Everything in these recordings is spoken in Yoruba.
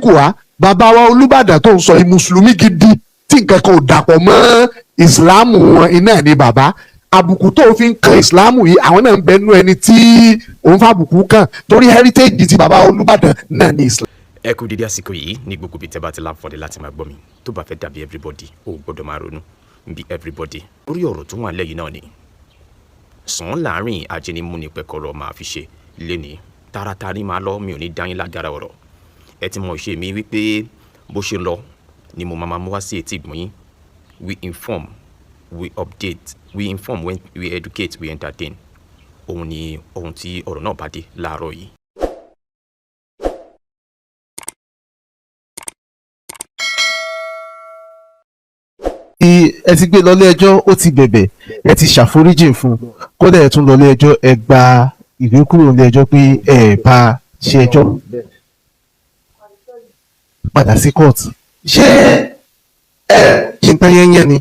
Átíkù wá. Bàbá wa Olúbàdàn tó ń sọ yìí, mùsùlùmí gidi tí nǹkan kan ò dàpọ̀ mọ́ ìsìláàmù wọn iná ní bàbá. Àbùkù tó fi ń kan ìsìláàmù yìí, àwọn náà ń bẹnu ẹni tí òun fàbùkù kàn, torí heritage ti bàbá Olúbàdàn náà ní ìsìláàmù. Ẹ kú dédé àsìkò yìí ní gbogbo ibi tẹ́ bá ti láǹfọ̀dé láti máa gbọ́ mi. Tó bá fẹ́ dàbí everybody, ó gbọ́dọ̀ máa ronú bí everybody. Lórí ọ̀rọ̀ tó wà lẹ́yìn náà ni sàn án láàrin ajẹnimúnipẹ̀kọ̀rọ̀ máa fi ṣe léni tààràtà ní máa lọ. Mi ò ní dá yín lágara ọ̀rọ̀. Ẹ ti mọ ìṣe mi wípé bó ṣe lọ ni mo máa mú wá sí etí ìgbọ̀n yín. We inform, we update, we inform, when we educate, we entertain. Òun ni ohun tí ọ̀rọ̀ náà bá dé láàárọ̀ yìí. Ẹ ti gbé lọlé ẹjọ́, ó ti bẹ̀bẹ̀, ẹ ti ṣàforíjì fún un. Kódà ẹ tún lọlé ẹjọ́, ẹ gba ìwé kúrò nílé ẹjọ́ pé ẹ bá ṣe ẹjọ́ padà sí court. Ṣé ẹ ṣe ń tán yẹ́nyẹ́ ni,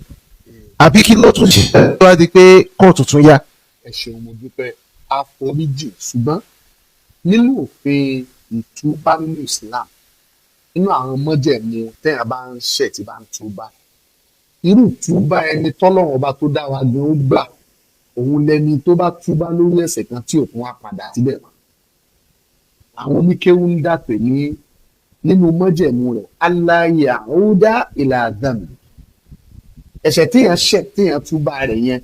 àbí kí ló tún ṣe tó wá di pé kóòtù tún yá? Ẹ ṣeun, mo dúpẹ́. Àforíjì, ṣùgbọ́n nínú òfin ìtúbá nínú Islam, nínú àwọn mọ́jẹ̀mú téèyàn bá ń ṣẹ̀ tí bá ń túbá, irú túbá ẹni tọ́lọ́run ọba tó dá wa gan ó gbà, òun lẹni tó bá túbá lórí ẹ̀ṣẹ̀ kan tí òkun wá padà síbẹ̀ mọ́. Àwọn oníkéwú ń dàpè ní nínú mọ́jẹ̀mú rẹ̀, aláyé àhúdá ìlà àdàmì, ẹ̀ṣẹ̀ téèyàn ṣẹ̀ téèyàn túbá rẹ̀ yẹn,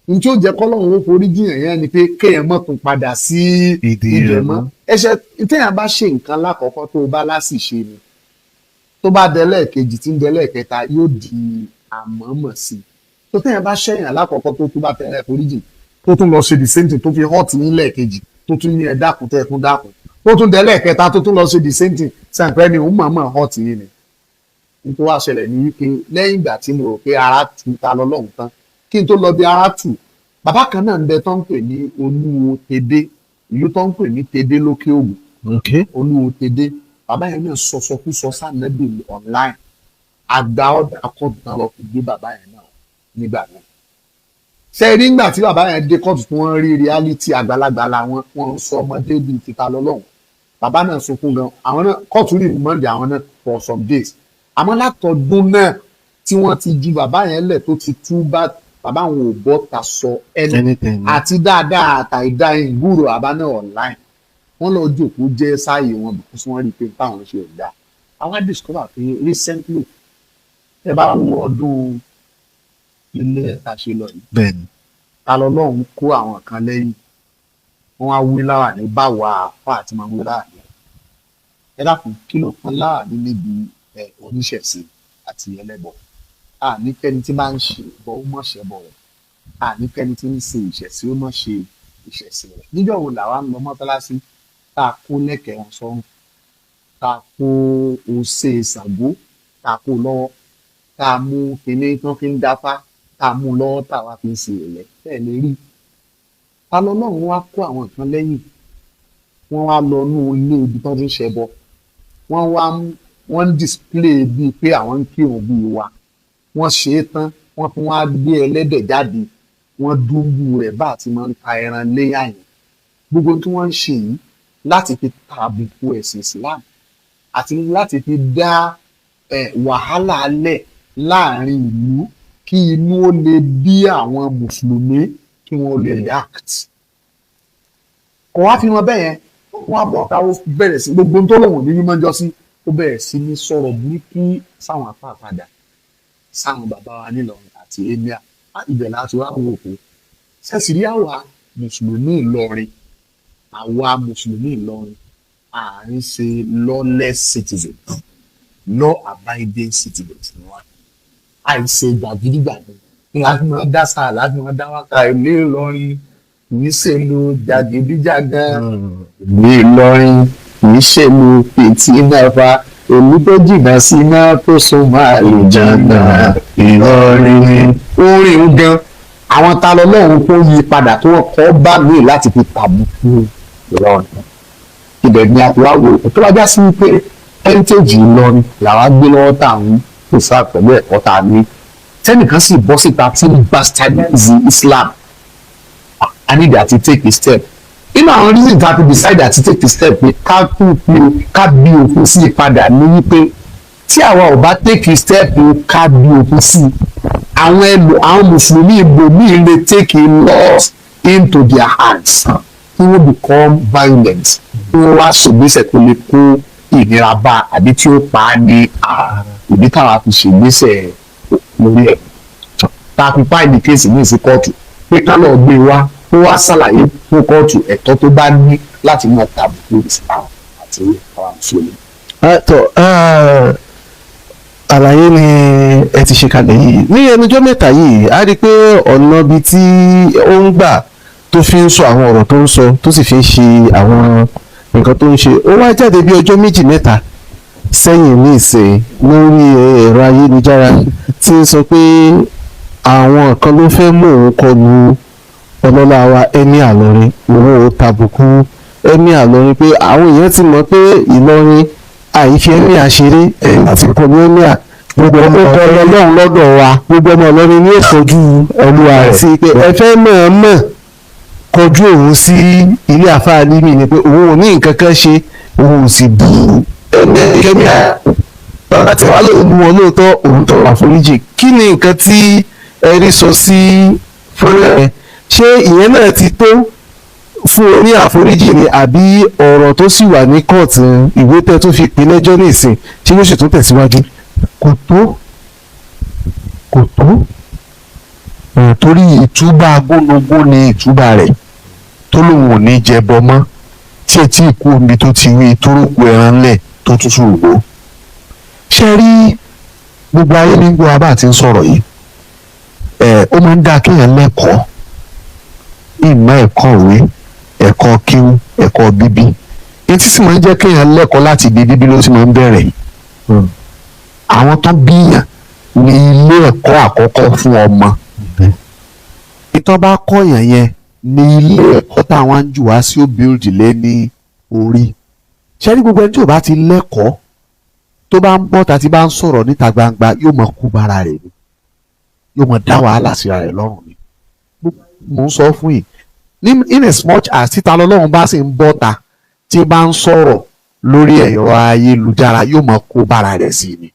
ní tí ó jẹ́ kọ́lọ́run ó forí jiyàn yẹn ni pé kéèyàn má tún padà sí ìdí ibẹ̀ rẹ̀ mọ́. Mọ́. Ẹ̀ṣẹ̀ téèyàn bá ṣe nǹkan lákọ̀ọ́kọ́ tó bá láṣìṣe ni, tó bá dẹlẹ́ẹ̀kejì tí ń dẹlẹ́ẹ̀kẹta, yóò di àmọ́mọ̀ sí i. Tó téèyàn bá ṣẹ̀yàn lákọ̀ọ́kọ́ tó tún bá tẹ̀lé foríjì, tó tún lọ ṣe the same thing, tó fi hot ní lẹ́ẹ̀kejì, tó tún ní ẹ dákun, tẹ́ ẹ tún dákun, tó tún dẹlẹ́ẹ̀kẹta, tó tún lọ ṣe the same thing, sàǹpẹ́ ni òun mọ̀ọ́mọ̀ hot yín ni. Nítorí wàá ṣẹlẹ̀ ní wípé lẹ́yìn ìgbà tí mo rò pé ara tù ta lọ́lọ́run tán, kí n tó lọ bí ara tù, bàbá kan náà ń bẹ tó ń pè ní Olúwo Tèdè, ìlú tó ń pè ní Tèdè lókè Ògùn. Olúwo Tèdè, bàbá yẹn náà sọsọkúsọ sànẹ́bì online. Àgbà ọ̀dà kóòtù náà lọ fi gbé bàbá yẹn náà nígbà náà. Ṣe rí nígbà tí bàbá yẹn dé kóòtù tí wọ́n rí reality, àgbàlagbà làwọn, wọ́n ń sọ ọmọdé bíi títa lọ́lọ́run. Bàbá náà sunkún gan. Àwọn náà, kóòtù rí remand àwọn náà for some days. Àmọ́ látọdún náà tí wọ́n ti ju bàbá yẹn lẹ̀ tó ti tú bá bàbá àwọn ò bọ́ ta sọ ẹni Anything. àti dáadáa àtàìdá ìgbúrò àbá náà online, wọ́n lọ jókòó jẹ́ sáàyè wọn because wọ́n rí i pé táwọn ṣe ò dáa. Àwa discover pé recently, ẹ bá wo ọdún ilé ẹ̀ka ṣe lọ yìí, ta lọ́lọ́run kó àwọn kan lẹ́yìn, wọ́n á wí láwà ní báwa àáfà àti máa wí láwà ní. Ẹ dákun, kí ló kan láwà ní níbi ẹ oníṣẹ̀ṣe àti ẹlẹ́bọ? Àníkẹ́ni tí máa ń ṣe ẹbọ ó mọ̀ ṣẹbọ rẹ̀, àníkẹ́ni tí ń ṣe ìṣẹ̀ṣe ó mọ̀ ṣe ìṣẹ̀ṣe rẹ̀. Níjọ́ wo làwa ń lọ mọ́tálásí tá a kó lẹ́kẹ̀ẹ́ wọn sọ́run, tá a kó ose Ṣàngó, tá a kó lọ́wọ́, tá a mú kinní tí wọ́n fi ń dáfá, tá a mú lọ́wọ́, tá a wá fi ń ṣe ẹ̀yẹ? Bẹ́ẹ̀ lè rí ta lọ́lọ́run wá kó àwọn kan lẹ́yìn, wọ́n wá lọ nú ilé ibi tí wọ́n ti ń ṣẹbọ, wọ́n wá wọ́n ń display bíi pé àwọn ń kírun bíi wa. Wọ́n ṣe é tán, wọ́n tún wá gbé ẹlẹ́dẹ̀ jáde, wọ́n dúnbù rẹ̀ bá àti máa ń ta ẹran léyà yẹn. Gbogbo tí wọ́n ń ṣe yìí láti fi tàbùkù ẹ̀sìn Islam àti láti fi dá wàhálà lẹ̀ láàrin ìlú, kí inú ó lè bí àwọn mùsùlùmí, kí wọ́n lè react. Kò wá fi wọn bẹ́ẹ̀ yẹn, wọ́n á bọ̀ ká, ó bẹ̀rẹ̀ sí gbogbo ohun tó lòun ní mímọ́ jọ sí, ó bẹ̀rẹ̀ sí ní sọ̀rọ̀ burúkú sáwọn apá àpadà sáwọn bàbá wa nílọrin àti emir. Ibẹ̀ láti wá wò pé ṣẹ́sì rí àwa mùsùlùmí Ìlọrin, àwa mùsùlùmí Ìlọrin, à ń ṣe lawless citizens, law abiding citizens ni wá. Àìṣe jàgídíjàgan ní láti máa dá sáà, láti máa dá wákà. Ilé Ìlọrin kì í ṣèlú jàgídíjàgan, ìlú Ìlọrin kì í ṣèlú fìtínàfà, èlú tó jìnnà síná tó súnmọ́ àlùjánnà Ìlọrin. Orin ń gan àwọn ta lọ́lọ́run tó yí padà tó kọ́ bá mi láti fi tàbùkù Ìlọrin. Ibẹ̀ ni a ti wá wò ó tó wá já sí pé heritage Ìlọrin làwa gbé lọ́wọ́ tá à ń pèsè pẹ̀lú ẹ̀kọ́ tá a ní, tẹ́nìkan sì bọ́ síta tí ń bastardize Islam, a need àti take a step. Inú àwọn reason tá a fi decide àti take the step pé ká tún fi ká bí òfin sí i padà ní wípé tí àwa ò bá take step ká bí òfin sí i, àwọn ẹlò àwọn mùsùlùmí ibòmíì lè take laws into their hands, kí wọ́n become violent, kí wọ́n wá ṣègbésẹ̀ tó lè kó ìnira bá àbí tí ó pa á ní ara. Ìdí táwa fi ṣègbésẹ̀ lórí ẹ̀, tá a fi file case ní ìsìn kóòtù pé ká lọ́ọ́ gbé wá, kó wá ṣàlàyé fún kóòtù ẹ̀tọ́ tó bá ní láti mọ tàbùkù Islam àti àwọn mùsùlùmí. Tọ àlàyé ni ẹ ti ṣe kalẹ̀ yìí. Ní ẹnujọ́ mẹ́ta yìí, a rí i pé ọ̀nà bíi tí ó ń gbà tó fi ń sọ àwọn ọ̀rọ̀ tó ń sọ, tó sì fi ń ṣe àwọn nǹkan tó ń ṣe, ó wá jáde bí ọjọ́ méjì mẹ́ta sẹ́yìn ní ìsìn lórí ẹ̀rọ ayélujára tí ń sọ pé àwọn kan ló fẹ́ mú òun kọlu ọlọ́lá wa Emir Ìlọrin, òun ò tàbùkù Emir Ìlọrin, pé àwọn èèyàn ti mọ̀ pé Ìlọrin àìfi Emir ṣeré àti kọlu Emir, gbogbo ọmọ Ó kọ Ọlọ́run lọ́dọ̀ wa. Gbogbo ọmọ Ìlọrin ní ìkọjú Olúwa rẹ̀. Sí pé ẹ fẹ́ mọ̀ọ́mọ̀ kọjú òun sí ilé àfáà límì ni, pé òun ò ní nǹkan kan ṣe, òun ò sì bú ẹnikẹ́ni. Bàbá tí wàá lòun bú wọn lóòótọ́, òun tọrọ àforíjì. Kí ni nǹkan tí ẹ rí sọ sí fúnra ẹ? Ṣé ìyẹn náà ti tó fún oní àforíjì ni, àbí ọ̀rọ̀ tó sì wà ní kóòtù, ìwé tẹ́ tó fi pè lẹ́jọ́ ní ìsìn, ṣé yóò sì tún tẹ̀síwájú? Kò tó, kò tó. Torí ìtúbà gúnugún ni ìtúbà rẹ̀ tó lóun ò ní jẹbọ mọ́, tí etí ìkú omi tó ti wí tó rókù ẹran ńlẹ̀ tó tún sùn wò. Ṣe rí, gbogbo ayé ní gbọ́ abá àti ń sọ̀rọ̀ yìí ẹ̀, ó máa ń dáa kéèyàn lẹ́kọ̀ọ́, ìmọ̀ ẹ̀kọ́ ìwé, ẹ̀kọ́ kíwú, ẹ̀kọ́ bíbí. Etí sì máa ń jẹ́ kéèyàn lẹ́kọ̀ọ́ láti ibi bíbí ló sì máa ń bẹ̀rẹ̀. Àwọn tó bíyàn ní ilé ẹ̀kọ́ àkọ́kọ́ fún ọmọ. Ìtọ́ bá kọ̀yàn yẹn ní ilé ẹ̀kọ́ táwọn ń jù wá sí, ó bíldì lé ní orí. Ṣé ní gbogbo ẹni tí ò bá ti lẹ́kọ̀ọ́, tó bá ń bọ́ tàbí bá ń sọ̀rọ̀ níta gbangba, yóò mọ kú bára rẹ̀ ni, yóò mọ dá wàhálà síra rẹ̀ lọ́rùn ni. Mò ń sọ fún yìí ní, in as much as títa lọ́lọ́run bá sì ń bọ́ ta tí bá ń sọ̀rọ̀ lórí ẹ̀rọ ayélujára, yóò mọ kó bára rẹ̀ sí ni.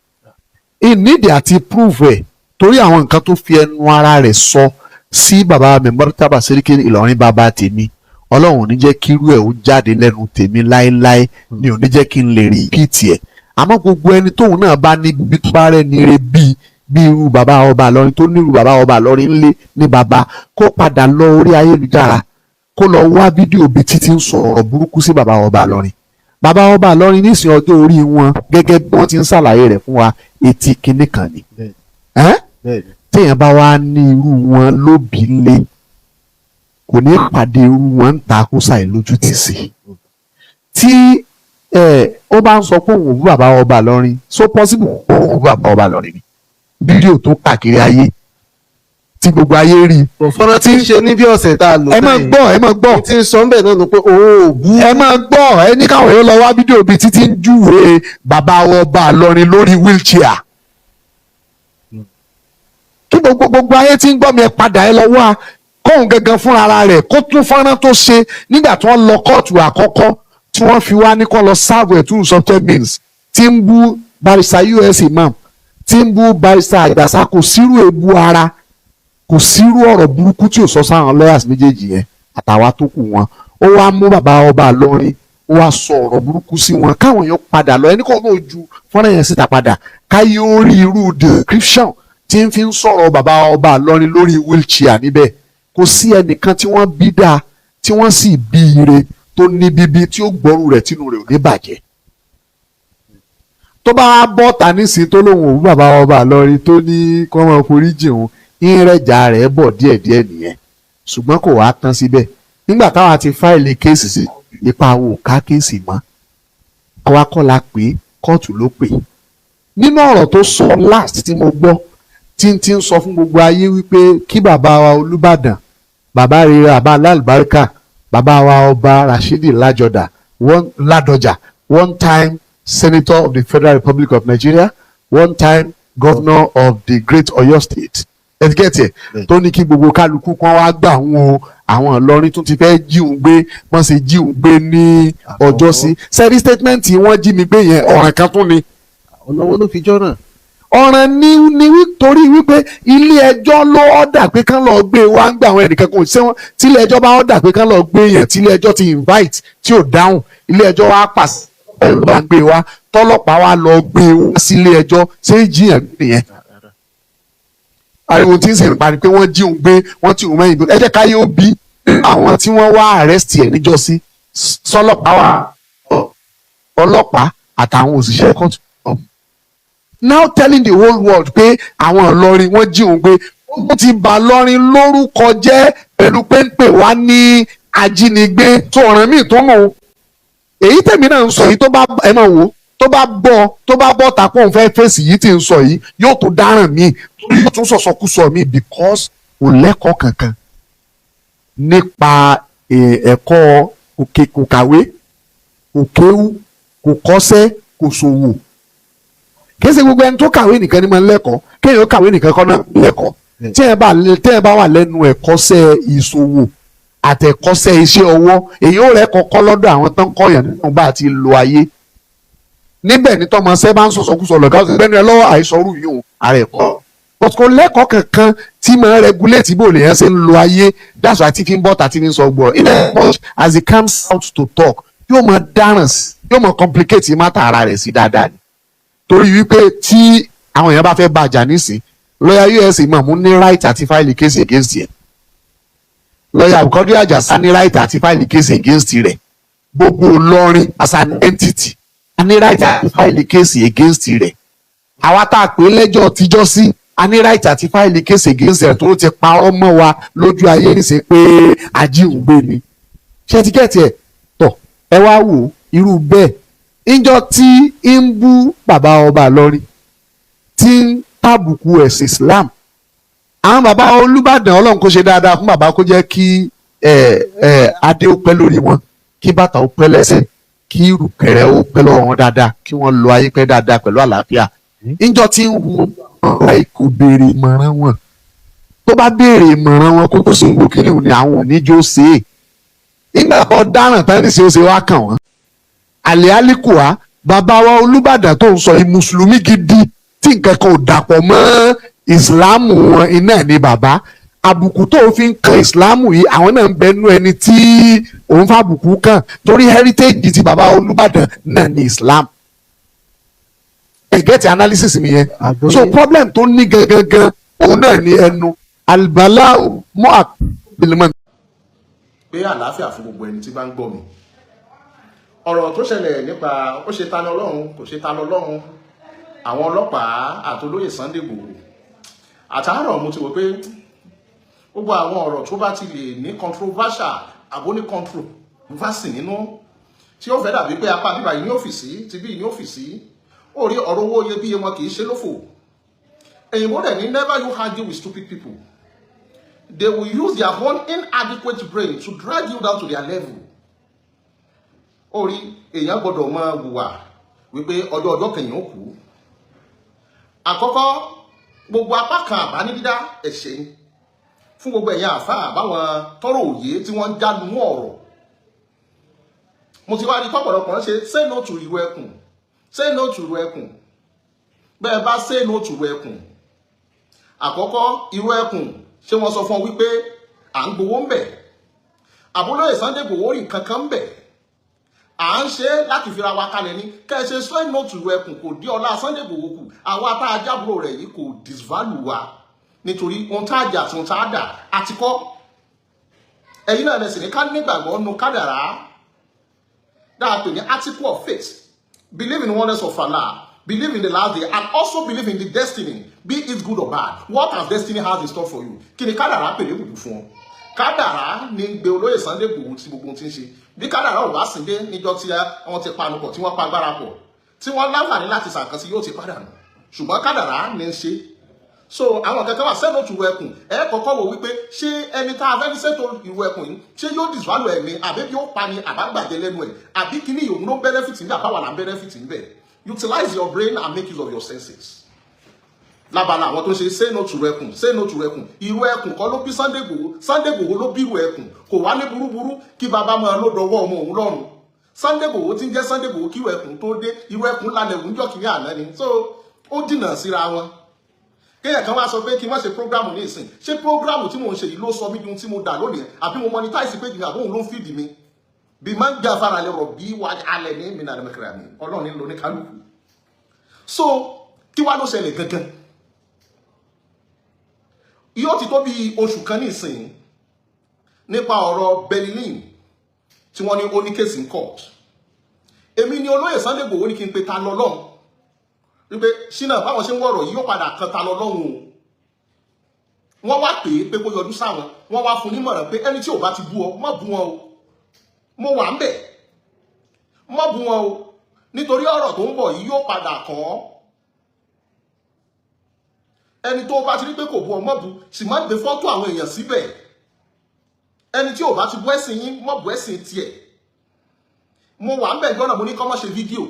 Ìnídìí àti prove ẹ̀, torí àwọn nǹkan tó fi ẹnu ara rẹ̀ sọ sí bàbá mi Murtaba Seriki Ìlọrin, bàbá tèmi, Ọlọ́run ò ní jẹ́ kí irú ẹ̀ ó jáde lẹ́nu tèmi láéláé, ni ò ní jẹ́ kí n lè repeat ẹ̀. Àmọ́ gbogbo ẹni tóun náà bá ní bí tó bá rẹ̀ ní ire bíi bí irú bàbá ọba Ìlọrin, tó nírú bàbá ọba Ìlọrin ńlé ní bàbá, kó padà lọ orí ayélujára, kó lọ wá fídíò bíi títí ń sọ̀rọ̀ burúkú sí bàbá ọba Ìlọrin. Bàbá ọba Ìlọrin nísìnyí, ọjọ́ orí wọn, gẹ́gẹ́ bí wọ́n ti ń ṣàlàyé rẹ̀ fún wa, etí kinní kan ni. Ẹ́n? Téèyàn bá wá ní irú wọn lóbi lé, kò ní pàdé irú wọn ń ta kó ṣàì lójú tì sí. Tí ó bá ń sọ pé òun ò bú bàbá ọba Ìlọrin, so possible kó òun ò bú bàbá ọba Ìlọrin ni fídíò tó káàkiri ayé tí gbogbo ayé rí. Fọ́nrán tí ń ṣe ní bí ọ̀sẹ̀ tá a lò Ẹ máa gbọ́, ẹ máa gbọ́. Tí ń sọ ń bẹ̀ náà nù pé òun ò bú. Ẹ máa gbọ́, ẹ ní káwọn èèyàn lọ wá fídíò bíi títí ń júwe bàbá ọba Ìlọrin lórí wheelchair. Kí gbogbo ayé tí ń gbọ́ mi, ẹ padà, ẹ lọ wá kóun gangan fúnra ara rẹ̀, kó tún fọ́nrán tó ṣe nígbà tí wọ́n lọ kóòtù àkọ́kọ́ tí wọ́n fi wá ní kó lọ serve ẹ̀ two subject means, tí ń bú Barrister US Imam, tí ń bú Barrister Àjàsá. Kò sírú èébú ara, kò sírú ọ̀rọ̀ burúkú tí ò sọ sáwọn lawyers méjèèjì yẹn àtàwa tó kù wọn. Ó wá mú bàbá ọba Ìlọrin, ó wá sọ ọ̀rọ̀ burúkú sí wọn. Káwọn èèyàn padà lọ, ẹni kò náà ju fọ́nrán yẹn síta padà, káyé ó rí irú description tí ń fi ń sọ̀rọ̀ bàbá ọba Ìlọrin lórí wheelchair níbẹ̀. Kò sí ẹnìkan tí wọ́n bí dáa, tí wọ́n sì bí ire, tó ní bíbí tí ó gbọ́rù rẹ̀ tínú rẹ̀ ò ní bàjẹ́, tó bá bọ́ ta nísìnyí, tó lóun òun bàbá ọba Ìlọrin, tó ní kí wọ́n máa forí jì òun, ìrẹ́jà rẹ̀ bọ̀ díẹ̀díẹ̀ nìyẹn. Ṣùgbọ́n kò wá tán síbẹ̀. Nígbà táwa ti file case sí, ipa wo ká case mọ́, àwa kọ́ la pé kóòtù ló pè. Nínú ọ̀rọ̀ tó sọ last tí mo gbọ́, tí ń ti ń sọ fún gbogbo ayé wípé kí bàbá wa Olúbàdàn, bàbá rere, bàbá alálùbáríkà, bàbá wa Ọba Rashidi Ládọjà, one Ládọjà, one time senator of the Federal Republic of Nigeria, one time governor of the great Oyo State. Ẹtikẹ́tì ẹ̀ tó ní kí gbogbo kálukú kan wá gbà wọn o, àwọn Ìlọrin tún ti fẹ́ jí òun gbé, wọ́n sì jí òun gbé ní ọjọ́ sí sẹ́rí. Statement wọ́n jí mi gbé yẹn, ọ̀ràn kan tún ni. Ọ̀nà wo ló fi jọ́ náà? Ọ̀ràn ní torí wípé ilé ẹjọ́ ló order pé kán lọ gbé wá ń gbà àwọn ẹnìkan kò ṣé wọn. Tí ilé ẹjọ́ bá order pé kán lọ gbé yẹn, tí ilé ẹjọ́ ti invite tí ò dáhùn, ilé ẹjọ́ wá pàṣẹ bá gbé wá, tọ́lọ́pàá wá lọ gbé wá sílé ẹjọ́, ṣé jiyàn nìyẹn? Ariwo tí ń sìn parí pé wọ́n jí òun gbé, wọ́n tí òun mẹ́yìn gbé. Ẹ jẹ́ káyé ó bí àwọn tí wọ́n wá arrest ẹ̀ níjọ́sí sọlọ́pàá wà, ọlọ́pàá àtàwọn òṣìṣẹ́ kóòtù, now telling the whole world pé àwọn Ìlọrin wọ́n jí òun gbé. Ó ti bà Lọrin lórúkọ jẹ́ pẹ̀lú péńpé wá ní ajínigbé tó ọ̀ràn míì tó nù. Èyí tèmi náà ń sọ yìí, tó bá ẹ máa wò, tó bá bọ́ takò òun fẹ́ fèsì yìí tí ń sọ yìí, yóò tó dáràn míì, yóò tún sọ̀sọ̀kúsọ míì, because kò lẹ́kọ̀ọ́ kankan nípa ẹ̀kọ́ òkè. Kò kàwé, kò kéwú, kò kọ́ṣẹ́, kò ṣòwò. Kì í ṣe gbogbo ẹni tó kàwé nìkan ni máa ń lẹ́kọ̀ọ́. Kéèyàn kàwé nìkan kọ́ náà lẹ́kọ̀ọ́. Tí ẹ bá wà lẹ́nu ẹ̀kọ́ṣẹ́ ìṣòwò àtẹ̀kọ́ṣẹ́ iṣẹ́ ọwọ́, èyí ò rẹ́ kọ́kọ́ lọ́dọ̀ àwọn tó ń kọ́yàn nínú bá a ti lo ayé níbẹ̀ ní tọmọṣẹ́ bá ń sọ̀sọ̀kúsọ lọ̀gá ọ̀sẹ̀ gbẹ́nu ẹ lọ́wọ́, àìsọ̀rù yìí ò ara ẹ̀kọ́. But kò lẹ́kọ̀ọ́ kankan tí máa ń regulate bó lèèyàn ṣe ń lo ayé. That's why tí fi ń bọ́ tàbí fi ń sọ gbọ́. In as much as he comes out to talk, yóò máa dáràn sí, yóò máa complicate matter ara rẹ̀ sí dáadáa ni, torí wípé tí àwọn èèyàn bá fẹ́ bàjá nísìn, lọ́yà USA Imam ní right àti file case against ẹ̀, lọ́yà Abdulkadir Àjàsá ní right àti file case against rẹ̀, gbogbo Ìlọrin as an entity a ní right àti file case against rẹ̀, àwa tá a pè é lẹ́jọ́ tíjọ́ sí a ní right àti file case against rẹ̀, tó ti parọ́ mọ́ wa lójú ayé níṣẹ́ pé ajíhùngbé ni. Ṣé tíkẹ́ẹ̀tì ẹ̀ tọ̀ ẹ wá wò irú bẹ́ẹ̀ níjọ́ tí ń bú bàbá ọba Ìlọrin, tí ń tàbùkù ẹ̀sìn Islam, àwọn bàbá Olúbàdàn, Ọlọ́run kó ṣe dáadáa fún bàbá, kó jẹ́ kí ẹ ẹ adé ó pẹ́ lórí wọn, kí bàtà ó pẹ́ lẹ́sẹ̀, kí ìrùkẹ̀rẹ̀ ó pẹ́ lọ́wọ́ wọn dáadáa, kí wọ́n lo ayé pẹ́ dáadáa pẹ̀lú àlàáfíà. Níjọ́ tí ń hu ọ̀rọ̀ kò béèrè ìmọ̀ràn wọn. Tó bá béèrè ìmọ̀ràn wọn kó tó sọ gbòkè ní àwọn oníjó ṣe é. Nígbà tó dáràn tán níṣẹ́ ó ṣe wá kàn wọ́n àlẹ́ àlìkùá. Bàbá wa Olúbàdàn tó ń sọ yìí, mùsùlùmí gidi tí nǹkan kan ò dàpọ̀ mọ́ ìsìláàmù wọn iná ní bàbá. Àbùkù tó fi ń kan ìsìláàmù yìí, àwọn náà ń bẹnu ẹni tí òun fàbùkù kàn, torí heritage ti bàbá Olúbàdàn náà ní Islam. Ẹ get analysis mi yẹn? Àgbọ́yé. So problem tó ní gangan òun náà ní ẹnu alibala mọ́ àbílẹ̀mọ́. Pé àlàáfíà fún gbogbo ẹni tí bá ń gbọ́ mi. Ọ̀rọ̀ tó ṣẹlẹ̀ nípa ó ṣe Tani Ọlọ́run, kò ṣe Tani Ọlọ́run, àwọn ọlọ́pàá àtolóyè Sunday Igboho, àtàárọ̀ mo ti wò pé gbogbo àwọn ọ̀rọ̀ tó bá ti lè ní controversial àbó ní controversy nínú, tí ó fẹ́ dàbí pé apá bíbá yìí ní ọ́fíìsì ti bí ní ọ́fíìsì, ó rí ọ̀rọ̀ owó iyebíye wọn kì í ṣe lófò. Èyìnbó dẹ̀ ní, "Never you argue with stupid people. They will use their own inadequate brain to drag you down to their level." Ó rí, èèyàn gbọ́dọ̀ máa hùwà wípé ọjọ́ ọjọ́ kẹyìn ó kú. Àkọ́kọ́, gbogbo apá kan àbá ní dídá ẹ̀ṣẹ̀ ni fún gbogbo ẹ̀yin àáfàá báwọn tọrọ òye tí wọ́n ń jánu ọ̀rọ̀. Mo ti wá rí tọ́pọ̀lọpọ̀ ń ṣe say no to ìrù ẹkùn, say no to ìrù ẹkùn. Bẹ́ẹ̀ bá say no to ìrù ẹkùn, àkọ́kọ́, ìrù ẹkùn, ṣé wọ́n sọ fún ọ wípé à ń gbowó ń bẹ̀? Àbúlóyè Sunday Igboho rí nǹkan kan ń bẹ̀? À ń ṣe láti fira wa kalẹ̀ ní kẹ́ ẹ ṣe say no to ìrù ẹkùn, kò dí ọlá Sunday Igboho kù. Àwa tá a jábúrò rẹ̀ yìí, kò disvalue wa, nítorí ohun tá a jà àti ohun tá a dà àti kọ́. Ẹ̀yin náà lẹ̀sìn ní ká nígbàgbọ́ nu kádàrá dáa pè ní article of faith. Believe in the oneness of Allah, believe in the last day, and also believe in the destiny, be it good or bad. What has destiny has in store for you? Kí ni kádàrá pè ní bùbù fún ọ? Kádàrá ní gbé olóyè Sunday Igboho tí gbogbo ohun ti ń ṣe. Bí kádàrá ò bá sìn dé níjọ́ tí wọ́n ti panu pọ̀, tí wọ́n pa agbára pọ̀, tí wọ́n láǹfààní láti ṣàkànṣe, yóò ti pàdánù. Ṣùgbọ́n kádàrá ní ń ṣe. So àwọn kankan wà sẹ́nu tù ẹkùn. Ẹ kọ́kọ́ wò wípé ṣé ẹni tá a fẹ́ ní sẹ́tò ìrù ẹkùn yìí, ṣé yóò disvalue ẹ̀mí, àbí bí ó pa ni àbágbàjẹ́ lẹ́nu ẹ̀, àbí kíní òun ló benefit níbẹ̀, àbáwà là ń benefit níbẹ̀? Utilize your brain and make use of your senses. Lábala àwọn tó ń ṣe say no to ẹkùn, say no to ẹkùn. Irú ẹkùn kọ́ ló bí Sunday Igboho, Sunday Igboho ló bí irú ẹkùn. Kò wá ní burúburú kí bàbá máa ló dọwọ́ ọmọ òun lọ́rùn. Sunday Igboho ti ń jẹ́ Sunday Igboho kí irú ẹkùn tó dé. Irú ẹkùn lálẹ́ òun jọ́ kìíní àná ni, so ó dìnà síra wọn. Kéèyàn kan wá sọ pé kí n má ṣe program ní ìsìn. Ṣé program tí mò ń ṣe yìí ló sọ mí di ohun tí mo dà lónìí, àbí mo monetize page mi, àbí òun ló ń feed mi? Bí máa ń gbé afárá lè rọ̀ bí wà alẹ́ ní mi nàlẹ́ mẹ́kẹ́rẹ́ mi, Ọlọ́run ní lò ní kálukú. So kí wá ló ṣẹlẹ̀ gangan? Yóò ti tó bí oṣù kan nísìnyí nípa ọ̀rọ̀ Berlin tí wọ́n ní ó ní case in court. Èmi ni olóyè Sunday Igboho ní kí n pe ta lọ lọ́hùn wípé ṣínà báwọn ṣe ń wọ̀rọ̀ yìí yóò padà kan ta lọ lọ́hùn o. Wọ́n wá pè é pé kó yọjú sáwọn. Wọ́n wá fún nímọ̀ràn pé ẹni tí ò bá ti bú ọ, má bú wọn o. Mo wà ń bẹ̀, má bú wọn o, nítorí ọ̀rọ̀ tó ń bọ̀ yìí yóò padà kàn án. Ẹni tó bá ti rí pé kò bú ọ, má bú, sì má gbé fọ́tò àwọn èèyàn síbẹ̀. Ẹni tí ò bá ti bú ẹ̀sìn yín, má bú ẹ̀sìn tiẹ̀. Mo wà ń bẹ̀ jọ́nà, mo ní kọ́ mọ́ ṣe fídíò.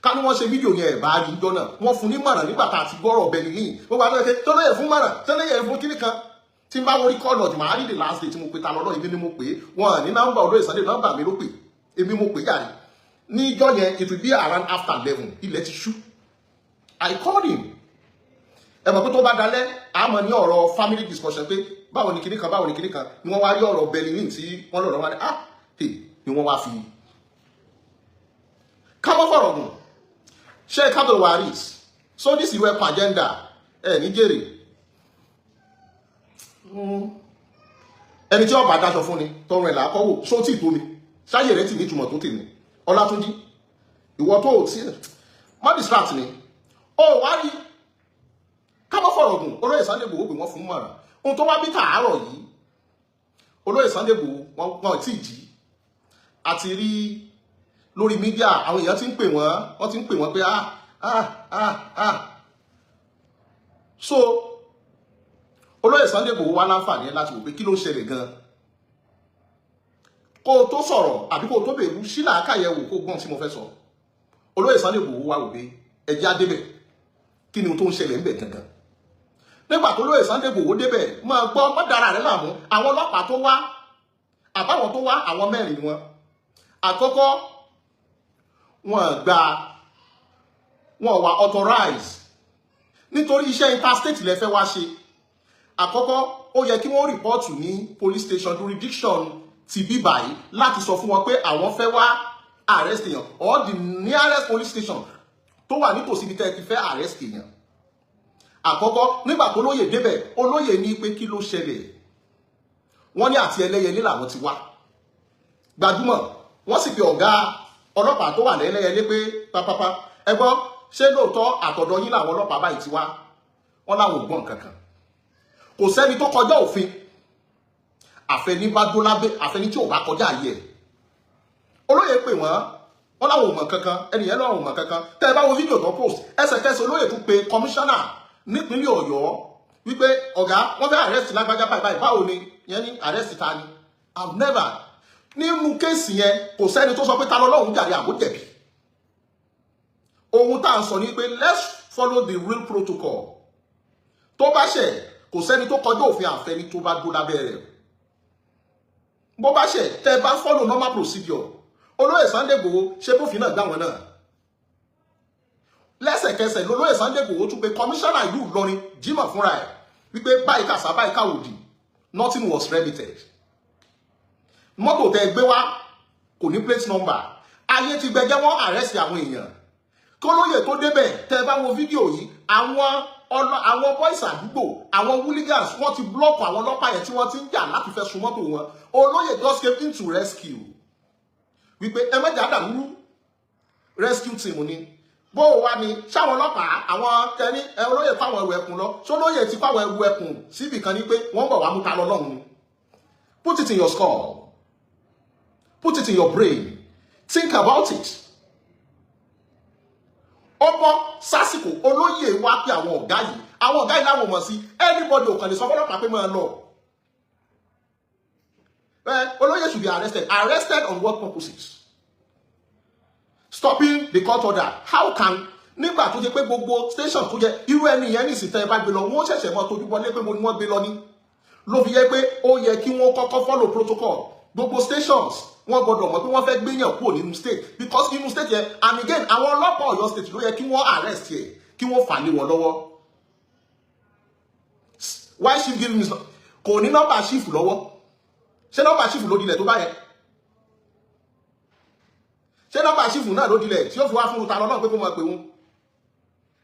Ká ní wọ́n ṣe fídíò yẹn, ẹ̀ bá rí jọ́nà. Wọ́n fún ní mọ̀ràn nígbà tá a ti gbọ́rọ̀ ọ̀bẹ nìyí. Gbogbo àti ẹ̀kẹ́ tó lóye fún mọ̀ràn tó lóye fún kíní kan tí n bá wọrí kọ́ lọ́ọ̀dì, màá rí the last day tí mo pe ta lọ́lọ́. Èmi ni mo pè é. Wọn ní nọ́mbà olóyè Sunday, nọ́mbà mi ló pè, èmi mo pè yàrá níjọ́ yẹn. It will be around after 11, ilẹ̀ ti ṣú. I called him. Ẹ mọ̀ pé tó bá dalẹ̀, a mọ̀ ní ọ̀rọ̀ family discussion pé báwo ni kíní kan, báwo ni kíní kan, ni wọ́n wá rí ọ̀rọ̀ Berlin tí wọ́n lọ̀rọ̀ wá ní ah hey, ni wọ́n wá fi ká mọ́ fọ̀rọ̀ gùn. Sheikh Abdul Waris, so this is where agenda ẹ ní jèrè. Ẹni tí ọba dáṣọ fún ni tọrọ ẹ̀ làákọ́wò só tí tó mi ṣáyè rẹ tì ní ìtumọ̀ tó tèmi. Ọlátúnjí, ìwọ tó ò tí má distract ni ó wá rí ká mọ́ fọ̀rọ̀ gùn. Olóyè Sunday Igboho pé wọ́n fún mọ̀ràn ohun tó wá bí tàárọ̀ yìí. Olóyè Sunday Igboho, wọn tí ì jí àti rí lórí media. Àwọn èèyàn ti ń pè wọ́n, wọ́n ti ń pè wọ́n pé ah ah ah ah. So olóyè Sunday Igboho wá láǹfààní láti wò pé kí ló ń ṣẹlẹ̀ gan. Kó o tó sọ̀rọ̀ àbí kó o tó bèèrú sí làákàyẹ̀wò, kó gbọ́n tí mo fẹ́ sọ. Olóyè Sunday Igboho wá wò pé ẹjẹ́ á débẹ̀, kí ni ohun tó ń ṣẹlẹ̀ ń bẹ̀ gangan? Nígbà tó lóyè Sunday Igboho débẹ̀, máa gbọ́, má dára rẹ̀ láàmú. Àwọn ọlọ́pàá tó wá, àbáwọn tó wá, àwọn mẹ́rin ni wọn. Àkọ́kọ́, wọn gba wọn wà authorize nítorí iṣẹ́ interstate lẹ fẹ́ wá ṣe. Àkọ́kọ́, ó yẹ kí wọ́n report ní police station jurisdiction ti bí báyìí láti sọ fún wọn pé àwọn fẹ́ wá arrest èèyàn, or the nearest police station tó wà nítòsí ibi tẹ́ ẹ ti fẹ́ arrest èèyàn. Àkọ́kọ́, nígbà tó lóye débẹ̀, olóyè ní pé kí ló ṣẹlẹ̀? Wọ́n ní àti Ẹlẹ́yẹlé làwọn ti wá gbajúmọ̀. Wọ́n sì fi ọ̀gá ọlọ́pàá tó wà lẹ́lẹ́yẹlé pé pápápá, ẹ gbọ́, ṣé lóòótọ́ àtọ̀dọ̀ yín làwọn ọlọ́pàá báyìí ti wá? Wọ́n láwọn ò gbọ́n kankan. Kò sẹ́ni tó kọjá òfin, àfẹni bá dó lábẹ́, àfẹni tí ò bá kọjá ayé ẹ̀. Olóyè pè wọ́n, wọ́n láwọn ò mọ̀ kankan. Ẹnìyẹn láwọn ò mọ̀ kankan. Tẹ́ ẹ bá wo fídíò tó post, ẹsẹ̀kẹsẹ̀ olóyè tún pe kọmíṣánná nípínlẹ̀ Ọ̀yọ́ wípé ọ̀gá, wọ́n fẹ́ arrest lágbájá báyìí báyìí, báwo ni? Yẹn ní arrest ta ni? I've never nínú case yẹn, kò sẹ́ni tó sọ pé ta lọ́lọ́run jàre àbó jẹ̀bi. Ohun tá à ń sọ ni pé let's follow the real protocol. Tó bá ṣẹ̀, kò sẹ́ni tó kọjá òfin, àfẹni tó bá dó lábẹ́ rẹ̀. Bó bá ṣẹ̀, tẹ́ bá follow normal procedure, olóyè Sunday Igboho ṣe bófin náà gbá wọn náà. Lẹ́sẹ̀kẹsẹ̀ lolóyè Sunday Igboho tún pé kọmíṣánná ìlú Ìlọrin Jimoh fúnra ẹ̀ wípé báyìí kàṣà, báyìí káwòdì. Nothing was remitted. Mọ́tò tẹ́ gbé wá kò ní plate number. Ayé ti gbẹgẹ́, wọ́n arrest àwọn èèyàn kólóyè tó débẹ̀. Tẹ́ bá wo fídíò yìí, àwọn boys àdúgbò, àwọn hooligans, wọ́n ti block àwọn ọlọ́pàá yẹn tí wọ́n ti ń jà láti fẹ́ sun mọ́tò wọn. Olóyè just came into rescue wípé ẹ mẹ́jà dàrú, rescue team ni. Bó o wá ní sáwọn ọlọ́pàá, àwọn tẹni ẹ olóyè fáwọn ẹrù ẹkùn lọ, sólóyè ti fáwọn ẹrù ẹkùn síbì kan ní pé wọ́n bọ̀ wá mú ta lọ lọ́hùn. Put it in your skull, put it in your brain, think about it. Ó bọ́ sásìkò olóyè wá pé àwọn ọ̀gá yìí, àwọn ọ̀gá yìí láwọn mọ̀ sí anybody ò kàn lè sọ fọlọ́pàá pé máa lọ. Olóyè should be arrested. Arrested on what purposes? Stopping the court order. How can Nígbà tó ṣe pé gbogbo station tó jẹ irú ẹni yẹn nìsín, tẹ́ ẹ bá gbé lọ, wọ́n ṣẹ̀ṣẹ̀ mọ́ tójú bọlé pé mo ni wọ́n gbé lọ ní. Ló fi yẹ pé ó yẹ kí wọ́n kọ́kọ́ follow protocol. Gbogbo stations, wọ́n gbọ́dọ̀ mọ̀ pé wọ́n fẹ́ gbéyàn kúrò nínú state, because nínú state yẹn, and again, àwọn ọlọ́pàá Ọ̀yọ́ State ló yẹ kí wọ́n arrest yẹ, kí wọ́n fà lé wọn lọ́wọ́. Why chief give him his? Kò ní nọ́mbà chief lọ́wọ́. Ṣé nọ́mbà chief ló dilẹ̀ tó bá yẹn? Ṣé nọ́mbà chief náà ló dilẹ̀ tí ó fi wá fún ta lọ́nà pé kó máa pè wọ́n?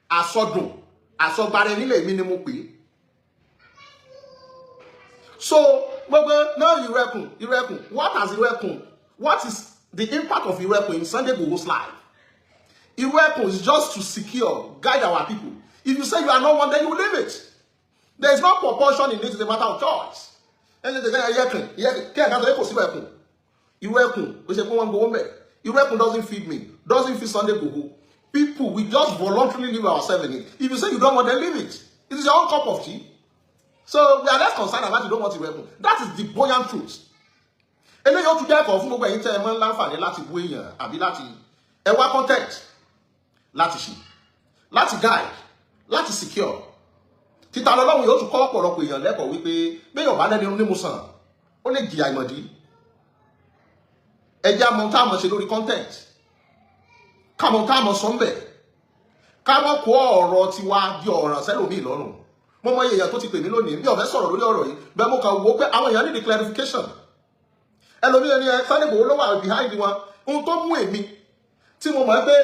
Àsọdùn àsọgbarẹ nílẹ̀ mi ni mo pè é. So gbogbo náà, Ìrù Ẹkùn, Ìrù Ẹkùn, what has Ìrù Ẹkùn, what is the impact of Ìrù Ẹkùn in Sunday Igboho's life? Ìrù Ẹkùn is just to secure, guide our people. If you say you are not one, then you leave it. There is no proportion in it. It's a matter of choice. Ẹni tẹ̀sẹ̀ ẹ̀yẹ́kùn kí ẹ̀ka sọ pé kò sí ẹkùn, Ìrù Ẹkùn ó ṣe pé wọ́n ń gbowó mẹ́. Ìrù Ẹkùn doesn't feed me, doesn't feed Sunday Igboho. People, we just voluntarily leave ourselves in it. If you say you don't want, then leave it. It is your own cup of tea. So we are less concerned about you don't want Ìrù Ẹkùn. That is the buoyant truth. Eléyìí ó tún jẹ́ ẹ̀kọ́ fún gbogbo ẹ̀yin tẹ́ ẹ máa ń láǹfààní láti bú èèyàn àbí láti ẹ wá content láti ṣe, láti guide, láti secure. Títa lọ́lọ́run yóò tún kọ́ ọ̀pọ̀lọpọ̀ èèyàn lẹ́kọ̀ọ́ wípé béèyàn bá lẹ́ni ní mo sàn, ó lè jìyà ìmọ̀dí. Ẹjẹ́ àmọ́ tá a mọ̀ ṣe lórí content, kámọ́ tá a mọ̀ sọ ń bẹ̀, ká mọ̀ kó ọ̀rọ̀ tiwa di ọ̀ràn sẹ́lòmíì lọ́rùn. Mo mọ iye èèyàn tó ti pè mí lónìí bí ọ̀fẹ́ sọ̀rọ̀ lórí ọ̀rọ̀ yìí. Bẹ́ẹ̀ mo kàn wò ó pé àwọn èèyàn need clarification. Ẹlòmíràn ni ẹ Sunday Igboho ló wà behind wọn. Ohun tó mú èmi tí mo mọ̀ pé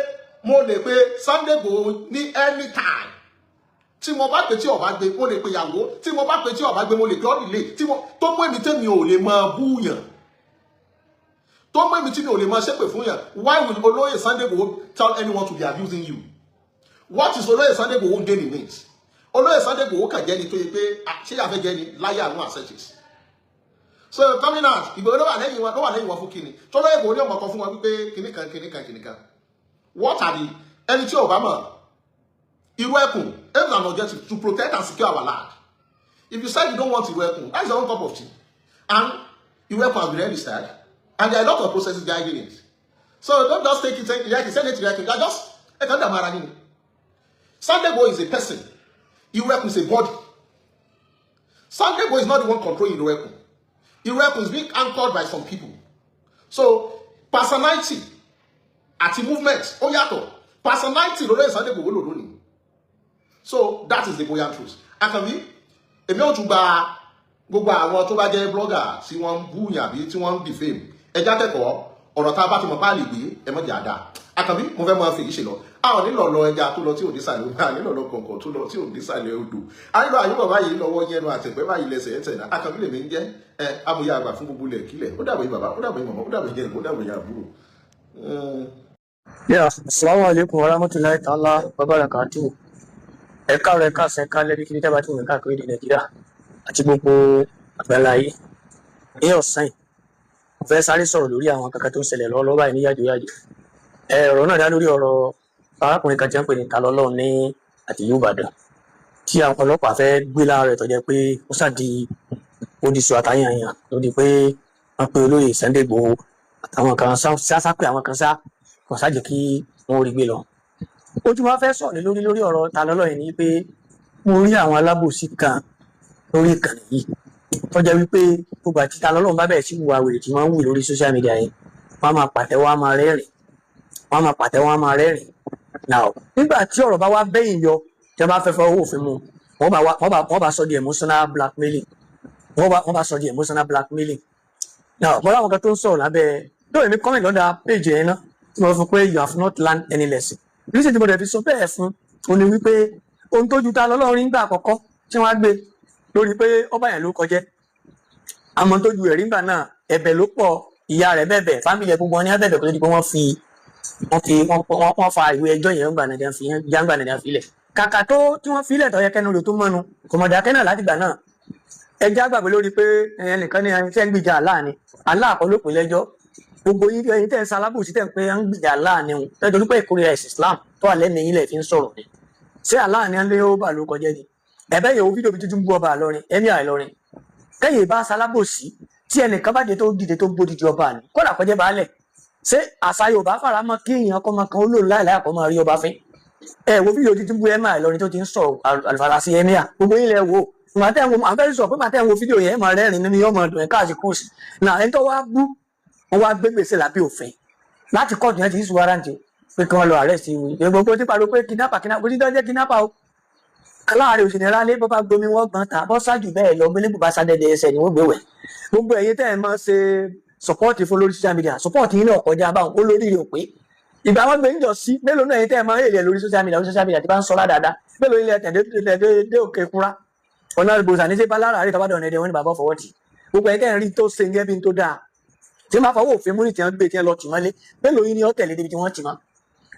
mo lè pe Sunday Igboho ní anytime, tí mo bá pè tí ó bá gbé, mo lè pe ìyàwó. Tí mo bá pè tí ó bá gbé, mo lè pe ọ́dìlé. Tí mo tó mú èmi tẹ́mi ò lè máa búyàn, tó mú èmi tí mi ò lè máa ṣépè fún yàn, why will Olóyè Sunday Igboho tell anyone to be abusing you? What is Olóyè Sunday Igboho gain in it? Olóyè Sunday Igboho kàn jẹ́ ni tó yẹ pé ṣé yàfẹ́ jẹ́ ni láyé àwọn accept. So coming out, Ìgbòho ló wà lẹ́yìn wọn, ló wà lẹ́yìn wọn fún kíni? Tọ́lọ́ Ìgbòho ní ọmọ kan fún wọn wípé kíní kan, kíní kan, kíní kan. What are the, ẹni tí ò bá mọ̀, Ìrù Ẹkùn aims and objective to protect and secure our land. If you say you don't want Ìrù Ẹkùn, that's your own cup of tea. And Ìrù Ẹkùn has been registered and there are a lot of processes guiding it. So don't just take it, take it, send it to Ìrù Ẹkùn. Just ẹ kàn dààmú ara yín ni. Sunday Igboho is a person. Ìrù Ẹkùn is a body. Sunday Igboho is not the one controlling Ìrù Ẹkùn. Ìrù Ẹkùn is being anchored by some people. So personality àti movement ó yàtọ̀. Personality lórí Sunday Igboho lò lónìí. So that is the buoyant truth. Àkànbí, èmi ò tún gba gbogbo àwọn tó bá jẹ́ blogger tí wọ́n ń búyàn àbí tí wọ́n ń defame. Ẹja kẹ́kọ̀ọ́ ọ̀rọ̀ tá a bá ti mọ̀ páàlì gbé ẹ mọ̀jà dá. Àkànbí, mo fẹ́ máa fi èyí ṣe lọ. Àwọn nílò lọ ẹja tó lọ tí ò dísàlẹ̀ odò, àwọn nílò lọ kọ̀ǹkọ̀ tó lọ tí ò dísàlẹ̀ odò. Àyìnlọ àyùbọ̀ báyìí lọ́wọ́ yẹnu àtẹ̀pẹ́ báyìí lẹ́sẹ̀ ẹ̀ tẹ̀lá. Àkànbí lèmi ń jẹ́ ẹ amòye àgbà fún gbogbo ilẹ̀ kílẹ̀. Ó dàbọ̀ yín bàbá, ó dàbọ̀ yín màmá, ó dàbọ̀ yín ẹ̀gbọ́n, ó dàbọ̀ yín àbúrò. Yeah, assalamu alaikum warahmatullahi ta'ala wa barakatuh. Ẹ káàárọ̀, ẹ káàsán, ẹ káalẹ́ níbi tẹ́ bá ti wù káàkiri ní Nàìjíríà àti gbogbo àgbáláyé. Ní ọ̀sán yìí, mo fẹ́ sáré sọ̀rọ̀ lórí àwọn kankan tó ń ṣẹlẹ̀ lọ́wọ́lọ́wọ́ báyìí ní yàjóyàjó. Ẹ ọ̀rọ̀ náà dá lórí ọ̀rọ̀ arákùnrin kan tí wọ́n ń pè ní Talọ́lọ́run ní àtìlú Ìbàdàn, tí àwọn ọlọ́pàá fẹ́ gbé lára rẹ̀, tó jẹ́ pé ó ṣàdí ó di sọ àtàyànyàn lórí pé wọ́n pe olóyè Sunday Igboho àtàwọn kan sá pé àwọn kan sá kò sá jẹ́ kí wọ́n rí gbé lọ. Ojú wa fẹ́ sọ̀rọ̀ lórí lórí ọ̀rọ̀ Talọ́lọ́run yìí ni pé mo rí àwọn alábòsí kan lórí ìkànnì yìí tó jẹ́ wípé gbogbo àti Talọ́lọ́run bá bẹ̀rẹ̀ sí wùwà wèrè tí wọ́n ń wù lórí social media yẹn, wọ́n á máa pàtẹ́wọ́, wọ́n á máa rẹ́rìn, wọ́n á máa pàtẹ́wọ́, wọ́n á máa rẹ́rìn. Now, nígbà tí ọ̀rọ̀ bá wá bẹ́yìn yọ, tí wọ́n bá fẹ́ fọwọ́ òfin mu, wọ́n bá sọ di emotional blackmailing, wọ́n bá sọ di emotional blackmailing. Now, mo láwọn kan tó ń sọ̀rọ̀ lábẹ́ lóye mi, comment lọ́dà page yẹn náà tí mo fún pé you have not learned any lesson. Reason tí mo dẹ̀ fi sọ bẹ́ẹ̀ fún o ní wípé ohun tó ju Talọ́lọ́run nígbà àkọ́kọ́ tí wọ́n á gbé lórí pé ọba yẹn ló kọjẹ́, àmọ́ tó ju ẹ̀rí ńgbà náà, ẹ̀bẹ̀ ló pọ̀, ìyá rẹ̀ bẹ̀bẹ̀, family ẹ̀ gbogbo wọn ní abẹ̀bẹ̀ kó tó di pé wọ́n fi wọ́n fa ìwé ẹjọ́ yẹn ńgbà náà fi jáǹgbà náà fi lẹ̀. Kàkà tó tí wọ́n fi lẹ̀ tó yẹ kẹ́nu rẹ̀ tó mọ́nu kò mọ̀ dákẹ́ náà látìgbà náà. Ẹjẹ́ àgbàgbé lórí pé ẹnìkan ní ẹni tẹ́ ń gbìjà Allah ni, Allah kọ́ ló pè lẹ́jọ́. Gbogbo yín, ẹ̀yin tẹ́ ń salábòsí, tẹ́ ń pé ń gbìjà Allah ni òun, nítorí pé ìkórìíra ẹ̀sìn Islam tó wà lẹ́nu yín lẹ̀ fi ń sọ̀rọ̀ ni. Ṣé Allah ni lé ó bà ló kọjá ni? Ẹ̀bẹ́ yẹ̀wò fídíò bí tuntun bú ọba Ìlọrin, ẹ̀mí Ìlọrin, kẹ́yìn bá salábòsí tí ẹnìkan bá dé tó dìde tó gbódìdí ọba ni kódà kọjá baálẹ̀. Ṣé àṣà Yorùbá faramọ́ kí èèyàn kọ́ máa kan ó lò láìláì kọ́ máa rí ọba fín? Ẹ wo fídíò títí bú emir Ìlọrin tó ti ń sọ̀rọ̀ àlùfàlà sí emir. Gbogbo yín lẹ wò. Màá tẹ́ ń wo, àfẹ́ sọ pé màá tẹ́ ń wo fídíò yẹn, ẹ máa rẹ́rìn nínú yóò máa dùn ẹ̀ káàsì kùsì náà. Ẹni tó wá bú wọn, wá gbé gbèsè lábẹ́ òfin láti kóòtù yẹn ti issue warrant pé kí wọ́n lọ arrest ìwé. Gbogbo tí pariwo pé kidnapper, kidnapper, kò sí tó jẹ́ kidnapper o. Aláàárẹ̀ òsì nira lé bọ́ bá gbomi wọ́n gbọ́n ta bọ́ ṣáàjù bẹ́ẹ̀ lọ gbélé bùbá sádẹ́dẹ́ ẹsẹ̀ ni wọ́n gbé wẹ̀. Gbogbo ẹ̀yin tẹ́ ẹ̀ máa ṣe support fún lórí social media, support yín náà kọjá báwọn olórí rẹ̀ ò pé. Ìgbà wọn gbé níjọ sí mélòó náà, ẹ̀yin tẹ́ ẹ̀ máa ń èlé lórí social media, lórí social media tí bá ń sọ ládàáda mélòó ilẹ̀ tẹ̀dé dé òkè kúra ọ̀nà ìbòsàn ní sẹ́pà lára àrí tọ́bádọ̀ ọ̀nà ẹ̀dẹ̀ wọn ni bàbá fọwọ́ tì. Gbogbo ẹ̀yin tẹ́ ẹ̀ ń rí tó ṣe ń gẹ́ bí n tó dáa tí wọ́n bá fọwọ́ òfin mú ní tí wọ́n gbé tí wọ́n lọ tì mọ́lé, mélòó yín ni ó tẹ̀lé débi tí wọ́n tì mọ́?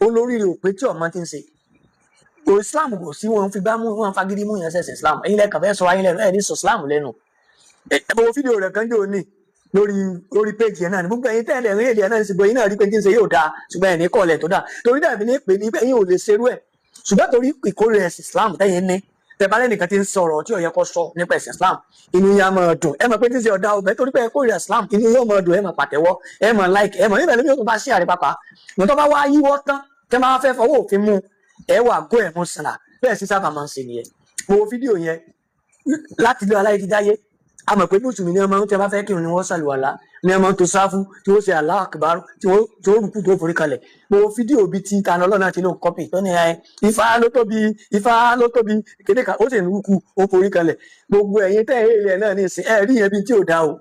Olórí rẹ̀ ò pé tí ọmọ ti ń ṣe. Kò Islam kò sí wọn fi gbá mú wọn fagídí mú yẹn sẹsẹ Islam. Ẹ̀yin lẹkàn fẹ́ sọ ayé lẹ́nu ẹ ní sọ Islam lẹ́nu. Ẹ bọ fídíò rẹ̀ kan jò ní lórí péjì yẹn náà ní. Gbogbo ẹ̀yin tẹ́lẹ̀ rí èdè náà sì gbọ́, ẹ̀yin náà rí pé tí ń ṣe yóò dáa, ṣùgbọ́n ẹ̀ ní kọ́ọ̀lẹ̀ tó dáa torí dàbí ní pé ní pé ẹ̀yin ò lè ṣerú ẹ̀. Ṣùgbọ́n torí ìkórè ẹ̀sìn Islam tẹ́yìn ní tẹ̀bálẹ̀ nìkan ti ń sọ̀rọ̀ tí ó yẹ kó sọ nípa ẹ̀sìn Islam, inú yà máa dùn. Ẹ mọ̀ pé tí ń ṣe ọ̀dà ọbẹ̀ torí pé ẹ kórìíra Islam, inú yóò máa dùn, ẹ máa pàtẹ́wọ́, ẹ máa like, ẹ máa níbẹ̀ lómi yóò tún bá ṣí àrí pápá. Ìwọ̀n tó bá wá yíwọ́ tán tẹ́ máa fẹ́ fọwọ́ òfin mú, ẹ wà gó ẹ̀ mú sànà. Bẹ́ẹ̀ sí sábà máa ń ṣe nìyẹn. Mo wo fídíò yẹn láti ilé aláyé ti dáyé. A mọ̀ pé mùsùlùmí ní ọmọ tí a bá fẹ́ kírun ni wọ́n ṣàlùwàlá ní ọmọ tó sáfù tí wọ́n ṣe Allahu Akbar, tí wọ́n rúkú tó forí kalẹ̀. Mo wo fídíò bíi ti Tani Olohun náà ti lóun copy tó ní ẹ Ifá ló tóbi, Ifá ló tóbi kéde kan, ó sì ń rúkú, ó forí kalẹ̀. Gbogbo ẹ̀yin tẹ́ ẹ̀ ilẹ̀ náà ní ìsìn ẹ̀ rí yẹn bíi tí ò dáa o.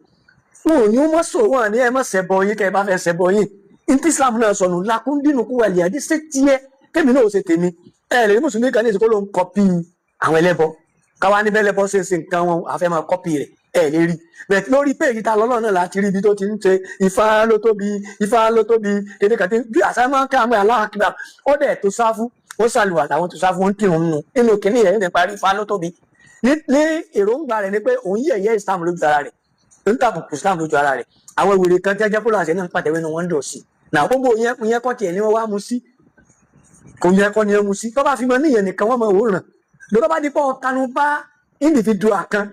Wọn ò ní ó mọ̀ sọ wọn ní ẹ mọ̀ ṣẹbọ yín kẹ́ ẹ bá fẹ́ ṣẹbọ yín. Ní Islam náà sọnù lakúndínú kú wàlíà dí ṣé tiẹ̀ kémi náà ó ṣe tèmi. Ẹ lè ní mùsùlùmí kan ní ìsìnkú ló ń copy àwọn ẹlẹ́bọ, káwá níbẹ̀ lẹ́bọ ṣe ń ṣe nǹkan wọn àfẹ́ máa copy rẹ̀. Ẹ lè rí bẹ́ẹ̀ lórí péèjì ta lọ́lọ́ náà láti rí ibi tó ti ń ṣe Ifá ló tóbi, Ifá ló tóbi kéde kàtí bí àṣà máa ń ká àwọn aláàkígbà. Ó dẹ̀ tó sáfú, ó ṣàlùwà làwọn tó sáfú ń kírun nù nínú kínní yẹn ní parí Ifá ló tóbi ní èròǹgbà rẹ̀ ni pé òun yẹ̀yẹ́ Islam lójú ara rẹ̀, ń tàbùkù Islam lójú ara rẹ̀. Àwọn ìwèrè kan tí wọ́n jẹ́ fúlàṣẹ náà ń pàtẹ́wé ní wọ́n ń dọ̀ sí nà. Gbogbo yẹn yẹn kọ́ tiẹ̀ ni wọ́n wá mu sí, kò yẹ kọ́ ni ẹ mu sí. Tó bá fi mọ níyẹn nìkan wọ́n mọ òwòrán lọ́dọ́ bá di pọ̀ kanu bá individual kan,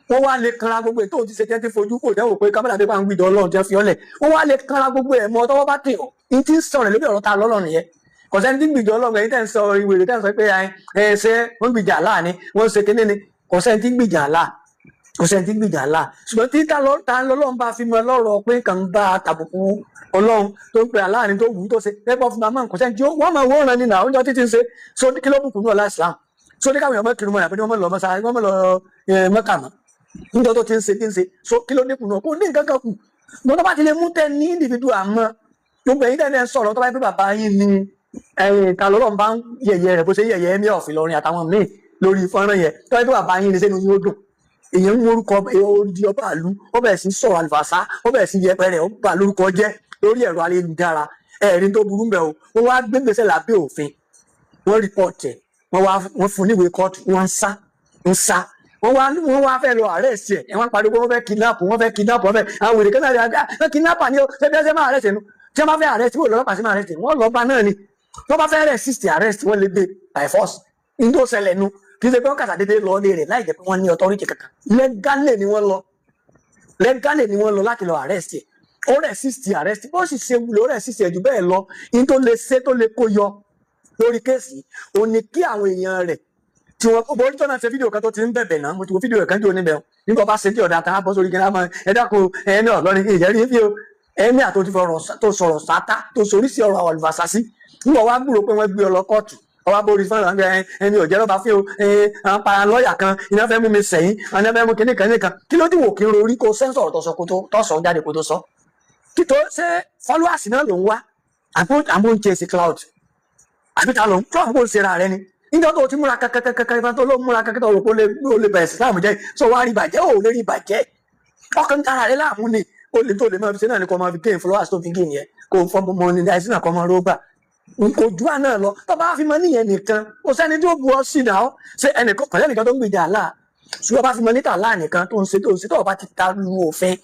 wọ́n wá lè kanra gbogbo ètò òtí ṣe tẹ́ ti fojú kò dẹ́wò pé kámẹ́rà pépà ń gbìdọ̀ ọlọ́run tẹ́ fi ọ́lẹ̀. Wọ́n wá lè kanra gbogbo ẹ̀ mọ́ tọ́wọ́ bá tẹ̀ ọ́ ní tí ń sọ̀rọ̀ lórí ọ̀rọ̀ ta lọ́lọ́ nìyẹn. Kò sẹ́ni tí ń gbìdọ̀ ọlọ́run. Ẹ̀yin tẹ́ ń sọ ìwèrè tẹ́ ń sọ pé ẹ ṣe wọ́n gbìjà àlá ni wọ́n ṣe kinní ni, kò sẹ́ni tí ń gbìjà àlá, kò sẹ́ni tí ń gbìjà àlá. Ṣùgbọ́n tí ta lọ́lọ́run bá fi mọ lọ́rọ̀ pé kàn ń bá tàbùkù ọlọ́run tó ń pe àlá ni tó wù ú tó ṣe lẹ́pọ̀ fún màmá, kò sẹ́ni tí wọ́n máa wọ́n rán ni nà oúnjẹ títí ń ṣe. So kí ló bùkún náà láìsàn so ní káwọn èèyàn mọ́ kiri mọ́ àbí wọ́n mọ́ lọ mọ́sá wọ́n mọ́ lọ mọ́kà mọ́ níjọ́ tó ti ń ṣe ti ń ṣe. So kí ló dínkù náà? Kó ní nǹkan kan kù mo tó bá ti lè mú tẹ ní individual mọ́. Gbogbo ẹ̀yin tẹ́lẹ̀ ń sọ̀rọ̀ tó bá yẹ pé bàbá yín ni ẹ̀yìn ta lọ́rọ̀ bá ń yẹ̀yẹ́ rẹ̀ bó ṣe yẹ̀yẹ́ ẹ̀mí ọ̀fìn lọ́rin àtàwọn míì lórí fọ́nrán yẹn, tó bá yẹ pé bàbá yín ni sẹ́nu yín ó dùn. Èèyàn ń orúkọ odi ọba àlú, ó bẹ̀rẹ̀ sí sọ̀rọ̀ àlùfàṣà, ó bẹ̀rẹ̀ sí yẹpẹrẹ, ó bà lórúkọ jẹ́ lórí ẹ̀rọ ayélujára. Ẹ̀rín tó burú ń bẹ̀ o. Wọ́n wá gbé gbèsè lábẹ́ òfin, wọ́n report ẹ̀, wọ́n wá wọ́n fún níwèé kóòtù, wọ́n ń sá ń sá. Wọ́n wá fẹ́ lọ arrest ẹ̀. Ẹ̀ wọ́n pariwo wọ́n fẹ́ kidnap, wọ́n fẹ́ kidnap, wọ́n fẹ́ àwọn wèrè kan náà ẹ̀ kidnap ni ó ṣe bí ẹ ṣe máa arrest ẹ̀ nu. Tí wọ́n bá fẹ́ arrest, wọ́n lọ́lọ́pàá sí máa arrest ẹ̀, wọ́n lọ bá náà ni. Tó bá fẹ́ resist arrest, wọ́n lè gbé by force. Ní tó ṣẹlẹ̀ nu, kì í ṣe pé wọ́n kàṣà déédéé lọ lé rẹ̀ láì jẹ́ pé wọ́n ní authority kankan. Legally ni wọ́n lọ, legally ni wọ́n lọ láti lọ arrest ẹ̀. Ó resist arrest bó sì ṣe wulẹ̀, ó resist ẹ̀ jù bẹ́ẹ̀ lọ. Ní tó lè ṣe tó lè kó yọ lórí case, ó ní kí àwọn èèyàn rẹ̀ tí wọn kó borí tọ́nà ṣe fídíò kan tó ti ń bẹ̀bẹ̀ náà. Mo ti wo fídíò kan tí ò ní bẹ̀ nígbà bá ṣe tí ọ̀dà kan á bọ́ sórí kí n máa ẹ dákun ẹ ní ọ̀lọ́rin ìjẹ́rí fi o ẹ̀mí àtò ti fọ̀rọ̀ tó sọ̀rọ̀ sátá tó sorí sí ọ̀rọ̀ àwọn àlùfàṣà sí. Nígbà wàá gbúrò pé wọ́n gbé ọ lọ kóòtù, ọwọ́ borí fún àwọn ẹni ò jẹ́ lọ́ba fún o. Àwọn para lọ́ọ̀yà kan iná fẹ́ mú mi sẹ́yìn, àwọn iná fẹ́ mú kinní kan nìkan. Kí ló dé wò kí n rorí kó sẹ́ńsọ̀ tó sọ kó tó sọ jáde kó tó sọ kí tó ṣe followers náà ló ń wá àbó ń chase clout àbí ta ló ń tó àbó ń ṣera rẹ ni? Níjọ́ tó ti múra kankankankan ìfà tó ló múra kankan tó rò pé ó lè bẹ̀rẹ̀ Islam jẹ́ sọ wá rí bàjẹ́, ò lè rí bàjẹ́. Ọkàn ń tara rẹ láàmú ni. Ó lè tó lè máa fi ṣe náà ni kò máa fi gain followers tó fi gain yẹn, kò fọ́ monetization kò máa rógbà kò ju àná lọ. Tó bá fi mọ níyẹn nìkan, kò sẹ́ni tó bu ọ sí náà. Ṣé ẹnìkan kò sẹ́nìkan tó ń gbèjà àlá? Ṣùgbọ́n bá fi mọ níta àlá nìkan tó ń ṣe tó ń ṣe, tó bá ti ta lu òfin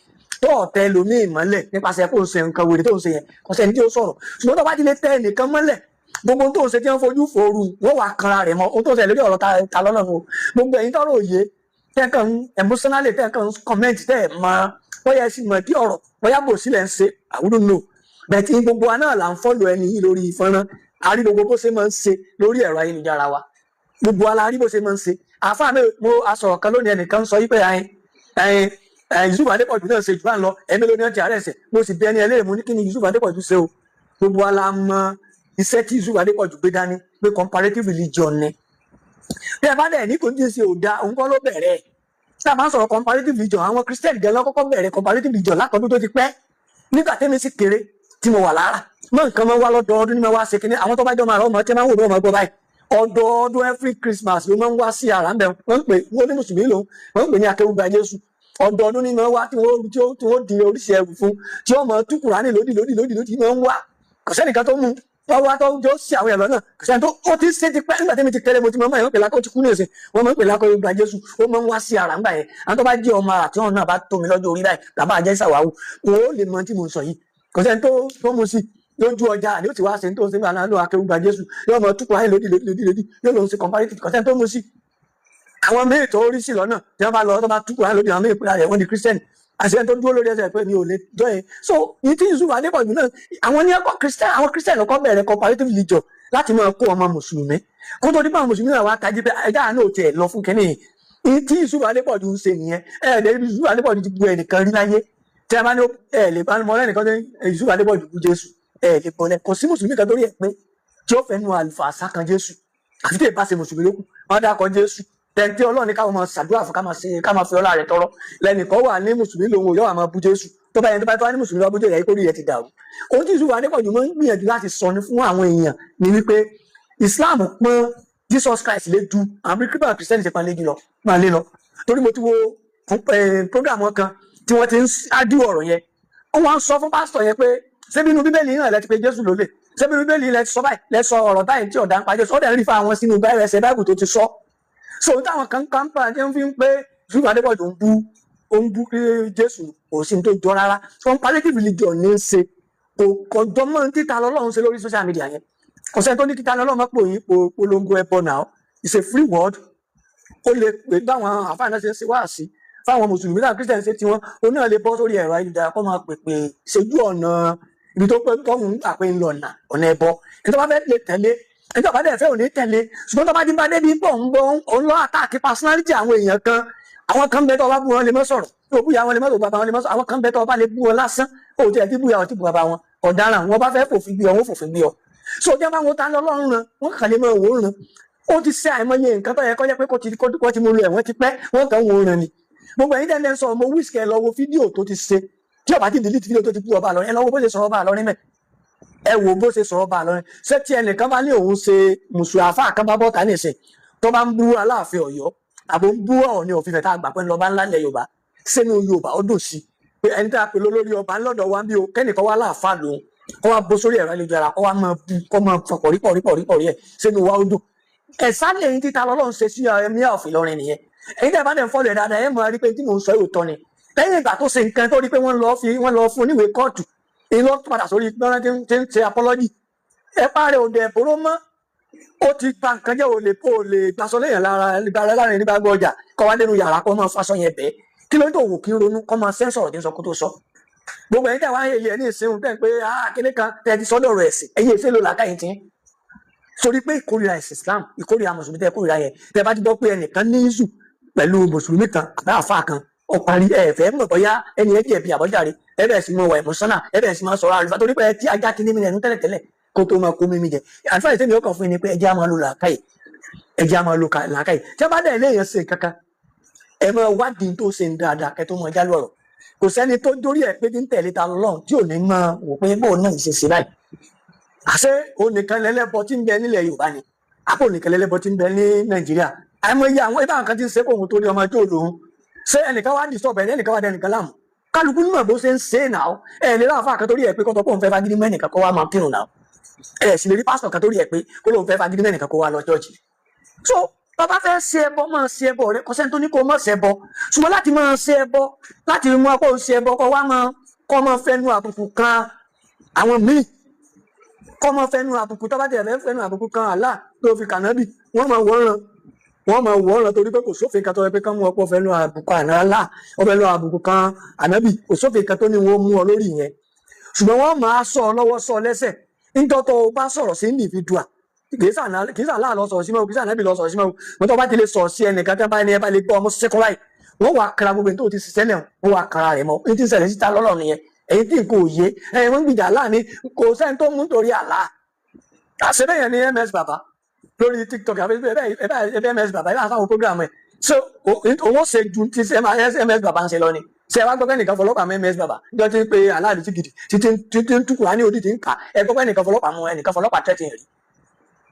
tó ọ̀tẹ lómi ìmọ́lẹ̀ nípasẹ̀ kó ń ṣe nǹkan wèrè tó ń ṣe yẹn, kò sẹ́ni tí ó sọ̀rọ̀. Ṣùgbọ́n tó bá ti lè tẹ ẹnìkan mọ́lẹ̀, gbogbo ohun tó ń ṣe tí wọ́n fojú fòoru wọ́n wà kanra rẹ̀ mọ́ ohun tó ń ṣe lórí ọ̀rọ̀ ta lọ́nà o. Gbogbo ẹ̀yin tọ́rọ̀ òye tẹ́ẹ̀kan emotionally, tẹ́ẹ̀kan comment, tẹ́ẹ̀ mọ bóyá ẹ sì mọ̀ kí ọ̀rọ̀ bóyá bò sílẹ̀ ń ṣe, I wouldn't know, but ní gbogbo wa náà là ń follow ẹni yìí lórí fọ́nrán. A rí gbogbo bó ṣe máa ń ṣe lórí ẹ̀rọ ayélujára wa. Gbogbo wa la rí bó ṣe máa ń ṣe. Àáfàá mi, mo asọ̀rọ̀ kan lónìí, ẹnìkan sọ yí pé ẹyin ẹyin ẹyin Yusuf Adépọ̀jù náà ṣe jù bá ń lọ, ẹ̀mí ló ní ọtí àárẹ̀ ẹ̀sẹ̀. Mo sì bí ẹni ẹlẹ́rìí, mo ní kí ni Yusuf Adépọ̀jù ṣe o? Gbogbo wa la mọ iṣẹ́ tí Yusuf Adépọ̀jù gbé dání pé comparative religion ni. Bí ẹ bá dẹ̀ ní kò ní ṣe ò da, òun kọ́ ló bẹ̀rẹ̀. Tí a bá ń sọ̀rọ̀ comparative religion, àwọn Christian gan lọ́kọ́kọ́ bẹ̀rẹ̀ comparative religion látọdún tó ti pẹ́. Nígbà tẹ́mi sì kéré tí mo wà lára mọ nǹkan máa ń wá lọ́dọọdún ní máa wá ṣe kínní. Àwọn tó bá jọ máa rọ ọmọ tí máa ń wò ní ọmọ gbọ́ báyìí, ọdọọdún every Christmas ló máa ń wá sí àrà ń bẹ. Wọ́n ń pè wọ́n ní mùsùlùmí lòun, wọ́n ń pè ní akéwùgbà Jésù. Ọdọọdún ní máa wá tí wọ́n di oríṣi ẹrù fún, tí wọ́n máa tú Kùránì lódì lódì lódì lódì. Máa ń wá, kò sẹ́nìkan tó mú wọ́n wá tó jọ sí àwọn ẹ̀rọ náà, kò sẹ́ni tó ó ti ṣe ti pẹ́. Nígbà tí mi ti kéré, mo ti mọ̀ mọ́ ẹ̀, wọ́n pè lákọ́ ti kú ní ìsìn, wọ́n máa ń pè lákọ́ ìgbà Jésù. Ó máa ń wá sí àrà ńgbà yẹn. Àwọn tó bá jẹ́ ọmọ àrà tí wọn náà bá tó mi lọ́jọ́ orí báyìí, bàbá àjẹ́ ìsàwáwù, wọn ó lè mọ tí mo ń sọ yìí. Kò sẹ́ni tó mú sí lójú ọjà ni ó ti wá ṣe tó ń ṣe nígbà náà. Akéwùgbà Jésù yóò mọ túkọ̀ ayé lódì lódì lódì lódì, yóò lòun ṣe comparative. Kò sẹ́ni tó mú sí. Àwọn míì tó rí sí lọ́nà tí wọ́n bá lọ tó bá túkọ̀ ayé lódì, àwọn míì pé rẹ̀ wọ́n di Christian. Àṣẹ tó dúró lórí ẹsẹ̀ pé mi ò lè join. So ní tí Yusuf Adépọ̀jù náà, àwọn ní ẹ̀kọ́ Christian, àwọn Christian lọ́kọ́ bẹ̀rẹ̀ comparative religion láti máa kó ọmọ mùsùlùmí, kó tó dípò àwọn mùsùlùmí náà wá tají pé ẹja àánú ò tiẹ̀ lọ fún kínní yìí. Tí Yusuf Adépọ̀jù ń ṣe nìyẹn. Ẹ ẹ̀ lẹ́yìn Yusuf Adépọ̀jù ti bu ẹnìkan rí láyé tí a bá ní ẹ lè bá mọ lẹ́nìkan tó Yusuf Adépọ̀jù bú Jésù, ẹ lè bọ́lẹ̀. Kò sí mùsùlùmí kan torí ẹ pé tí ó fẹ́ nu àlùfàṣà kan Jésù, àfi tí ì bá ṣe mùsùlùmí lókù. Wọn dákọ Jésù tẹ̀ǹtì Ọlọ́run ní káwọn máa ṣàdúrà fún, ká máa ṣe, ká máa fi ọlá rẹ̀ tọrọ. Lẹ́nìkan wà ní mùsùlùmí lòun ò yọ àmọ́ bú Jésù. Tó bá yẹn, tó bá tó wá ní mùsùlùmí lọ bú Jésù, yẹ kó rí ẹ ti dàrú. Ohun tí Yusuf Adépọ̀jù máa ń gbìyànjú láti sọ ní fún àwọn èèyàn ni wípé Islam pọ́n Jesus Christ lé ju àwọn Christian ṣe pọ́n lé jù lọ máa lé lọ. Torí mo ti wo program wọn kan tí wọ́n ti ń ájú ọ̀rọ̀ yẹn, wọ́n wá ń sọ fún pásítọ̀ yẹn pé ṣé bínú Bíbélì náà lẹ ti pé Jésù lólè? Ṣé bínú Bíbélì lẹ ti sọ báyìí, lẹ sọ ọ̀rọ̀ báyìí tí ọ̀dà ń pa Jésù? Ó dẹ̀ ń rí fún àwọn sínú báyìí, ẹsẹ̀ báyìí tó ti sọ. So táwọn kan kan pa tí wọ́n fi ń pé Yusuf Adépọ̀jù ń bú, ó ń bú pé Jésù, kò sí ní tó jọ rárá. Comparative religion ní í ṣe, kò kọjọ mọ́ títa lọ́lọ́run ṣe lórí social media yẹn. Kò sẹ́ni tó ní títa lọ́lọ́run mọ́ pò yín polongo ẹbọ náà. It's a free world. Ó lè pè báwọn àfáà náà ṣe ń ṣe wáàsí fáwọn mùsùlùmí náà, Christian ṣe tiwọn, òun náà lè bọ́ sórí ẹ̀rọ ayélujára kó máa pèpè ṣojú ọ̀nà ibi tó pé tóun gbà pé ń lọ ọ̀nà ẹbọ. Ẹni tó bá fẹ́ lè tẹ̀lé, ẹni tó bá dẹ̀ fẹ́ ò ní tẹ̀lé. Ṣùgbọ́n tó bá dín bá débi pọ̀ ń bọ́, òun lọ attack personality àwọn èèyàn kan. Àwọn kan bẹ tó bá bú wọn lè mọ́ sọ̀rọ̀, tó bú ya wọn lè mọ́ sọ̀rọ̀, bàbá wọn lè mọ́ sọ̀rọ̀. Àwọn kan bẹ tó bá lè bú wọn lásán, ó tiẹ̀ ti bú ya wọn, ti bú bàbá wọn, ọ̀daràn wọn bá fẹ́ fòfin gbé ọ, wọn fòfin gbé ọ. So jẹ́ báwọn ta lọ́lọ́run ràn wọ́n kàn lè máa wò ó ràn. Ó ti ṣe àìmọye nǹkan tó yẹ kó jẹ́ pé kó ti mú lu ẹ̀wọ̀n ti pẹ́, wọ́n kàn ń wò ó ràn ni. Gbogbo ẹ̀yin tẹ́lẹ̀ ń sọ ọmọ wíṣkẹ́, lọ wo fídíò tó ti ṣe. Tí ó bá ti delete fídíò tó ti bú ọba lọ, ẹ lọ wo bó ṣe sọ̀rọ̀ ọba lọ́rin mẹ́. Ẹ wo bó ṣe sọ̀rọ̀ ọba lọ́rin. Ṣé tí ẹnìkan bá ní òun ṣe mùsùlùmí, àfáà kan bá bọ́ ta nìsín tó bá ń bú Aláàfin Ọ̀yọ́ àbò ń bú Ọọ̀ni of Ifẹ̀ tá a gbà pé ńlọba ńlá ilẹ̀ Yorùbá, sínú Yorùbá ó dùn sí pé ẹni tá a pè lólórí ọba ńlọ́dọ̀ wa bí o, kẹ́nìkan wá láàfáà lòun, kó wá bó sórí ẹ̀rọ ayélujára, kó wá máa bú, kó máa fọ pọ̀rí pọ̀rí pọ̀rí pọ̀rí ẹ̀, sínú wa ó dùn? Ẹ̀sán lẹ́yìn títa lọ́lọ́run ṣe sí ẹ̀mí ọ̀fìn lọ́rin nìyẹn. Èyí tẹ́ bá dẹ̀ ń follow ẹ̀ dáadáa, ẹ̀ mọ̀ rí pé tí mò ń sọ yóò tọ́ ni. Lẹ́yìn ìgbà tó ṣe nǹkan tó rí pé wọ́n lọ fún oníwèé kóòtù, èyí ló padà sórí gbọ́nrán tí ń ṣe apology. Ẹ parẹ́ òde ẹ̀bùrọ̀ mọ́, ó ti ba nǹkan jẹ́. Ò lè gbaṣọ léèyàn lára lára lára nígbà gbọ́ ọjà, kọ́ wá nínú yàrá kọ́ máa faṣọ yẹn bẹ́ẹ̀. Kí ló ń tó wò kí ń ronú kọ́ máa sẹ́ńsọ̀rọ̀ tí ń sọ kó tó sọ? Gbogbo ẹ̀yin tẹ́ wá ń yẹ ní ìsinmi, tẹ́ ń pé ah kíní kan tẹ́ ti sọ́dọ̀ rẹ̀ ẹ̀sìn, ẹ̀yin èsè ló làákàyè tí sórí pé ìkórìíra ẹ̀sìn Islam, ìkórìíra mùsùlùmí tẹ́ kórìíra yẹn. Tẹ́ bá ti gbọ́ pé ẹnìkan ní ìzù pẹ̀lú mùsùlùmí kan àbá àfa kan, ó parí. Ẹ fẹ́ mọ̀ bóyá ẹni ẹ jẹ̀bi àbọ̀járe, ẹ bẹ̀rẹ̀ sí mọ̀ wà emotional, ẹ bẹ̀rẹ̀ sí máa sọ̀rọ̀ àlùfáà torí pé ẹ tí ajá ti ní mi lẹ́nu tẹ́lẹ̀tẹ́lẹ̀ kó tó máa kó mímí jẹ. Àlùfáà ìtẹ́mi ọkàn fún yín ni pé ẹ jẹ́ á máa lo làákàyè, ẹ jẹ́ á máa lo làákàyè. Tí a bá dẹ̀ léèyàn ṣe kankan, ẹ máa wádìí tó ṣe ń dáadáa kẹ́ tó máa jálù ọ̀rọ̀. Kò sẹ́ni tó dórí ẹ̀ pé tí ń tẹ̀lé ta lọ́run tí ò ní máa wò pé bóun náà ṣe ṣe báyìí. Àṣé onìkan lẹ́lẹ́bọ tí ń bẹ nílẹ̀ Yorùbá ni? Àpò onìkan lẹ́lẹ́bọ tí ń bẹ ní Nàìjíríà? Àìmọye àwọn ibà kan tí ń ṣe kóhun torí ọmọ tó lòun ṣé ẹnìkan wá dì sọ̀bẹ̀, ẹnìkan wá dẹnìkan láàmú. Kálukú nímọ̀ bó ṣe ń ṣe é náà. Ẹ lè ráàfà kan torí ẹ pé kọ́tọ́ pé òun fẹ́ fagídí mẹ́nìkan kó wá máa kírun náà. Ẹ sì lè rí pásítọ̀ kan torí ẹ pé kó lóun fẹ́ fagídí mẹ́nìkan kó wá lọ church. So bàbá fẹ́ ṣe ẹbọ, máa ṣe ẹbọ rẹ. Kò sẹ́ni tó ní kó má ṣe ẹbọ, ṣùgbọ́n láti máa ṣe ẹbọ, láti mú ọkọ̀ ṣe ẹbọ, kó wá máa kọ́ máa fẹnu àbùkù kan àwọn míì, kọ́ máa fẹnu àbùkù, tó bá tẹ̀ fẹ́ fẹnu àbùkù kan Allah tó fi kànábì, wọ́n máa wọ́n wọ́n máa wọ́n ràn, torí pé kò sófin kan tó yẹ pé kán mú ọ̀pọ̀ fẹnu àbùkù àná Allah, ó fẹnu àbùkù kan ànábì, kò sófin kan tó ní wọ́n mú ọ lórí yẹn. Ṣùgbọ́n wọ́n máa sọ ọ lọ́wọ́, sọ ọ lẹ́sẹ̀. Níjọ́ tó o bá sọ̀rọ̀ sí individual, kì í sàn láà lọ sọ̀rọ̀ sí mọ́, kì í sàn nábì lọ sọ̀rọ̀ sí mọ́. Mo tó bá ti lè sọ̀rọ̀ sí ẹnìkan tí wọ́n bá ní ẹ bá lè gbọ́ ọmọ sẹ́kọ̀ọ́ báyìí, wọ́n wà kara gbogbo ẹni tó ti ṣiṣẹ́ lẹ̀, wọ́n wà kara rẹ̀ mọ́. Ní ti ṣẹlẹ̀ síta lọ́lọ́ nìyẹn. Èyí tí nǹkan ò yé ẹ̀yin, wọ́n ń gbìjà láàní, kò sẹ́ni tó mú nítorí àlá. Àṣebẹ́yẹn ni MS Baba lórí TikTok àbí ẹ MS Baba ẹ bá sáwọn program ẹ. So owó ṣe ju ti MS Baba ń ṣe lọ ni. Ṣe wá gbọ́ pé nìkan fọlọ́pàá mú MS Baba níjọ́ tí ń pe aláàbí tí gidi títí títí ń túkùrá ní odi tí ń kà? Ẹ gbọ́ pé nìkan fọlọ́pàá mú ẹnìkan fọlọ́pàá tẹ́tì rí.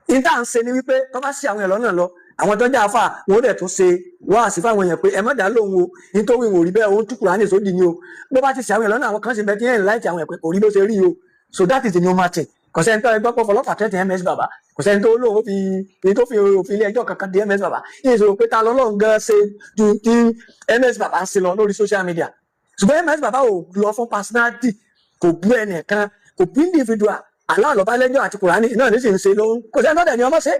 Ní tá à ń ṣe ni wípé tó bá sí àwọn èèyàn lọ́nà lọ, àwọn tó ń jẹ́ àfà, wọn ó dẹ̀ tún ṣe wáàsí fáwọn èèyàn pé ẹ má dá lóhùn o, nítorí wọn ò rí bẹ́ẹ̀, òun túkùrá ní ìsódì ni o. Bó bá ti ṣe àwọn èèyàn lọ́nà, àwọn kan sì bẹ tí ẹ̀ ń láìtì àwọn èèyàn pé kò rí bó ṣe rí o. So that is the normal thing. Kò sẹ́ni tó ẹgbẹ́ pọ̀ fọlọ́pàá tẹ́tì MS Baba, kò sẹ́ni tó lóun fi èyí tó fi òfin ilé ẹjọ́ kankan di MS Baba. Yìí sọ pé ta lọ́lọ́run gan ṣe ju tí MS Baba ń ṣe lọ lórí social media. Ṣùgbọ́n MS Baba ò lọ fún personality, kò bú ẹnìkan, kò bú individual. Aláàlọ́bálẹ́jọ́ àti Kùránì náà ní sì ń ṣe lóhun. Kò sẹ́ni tó dẹ̀ ní ọmọ ṣe.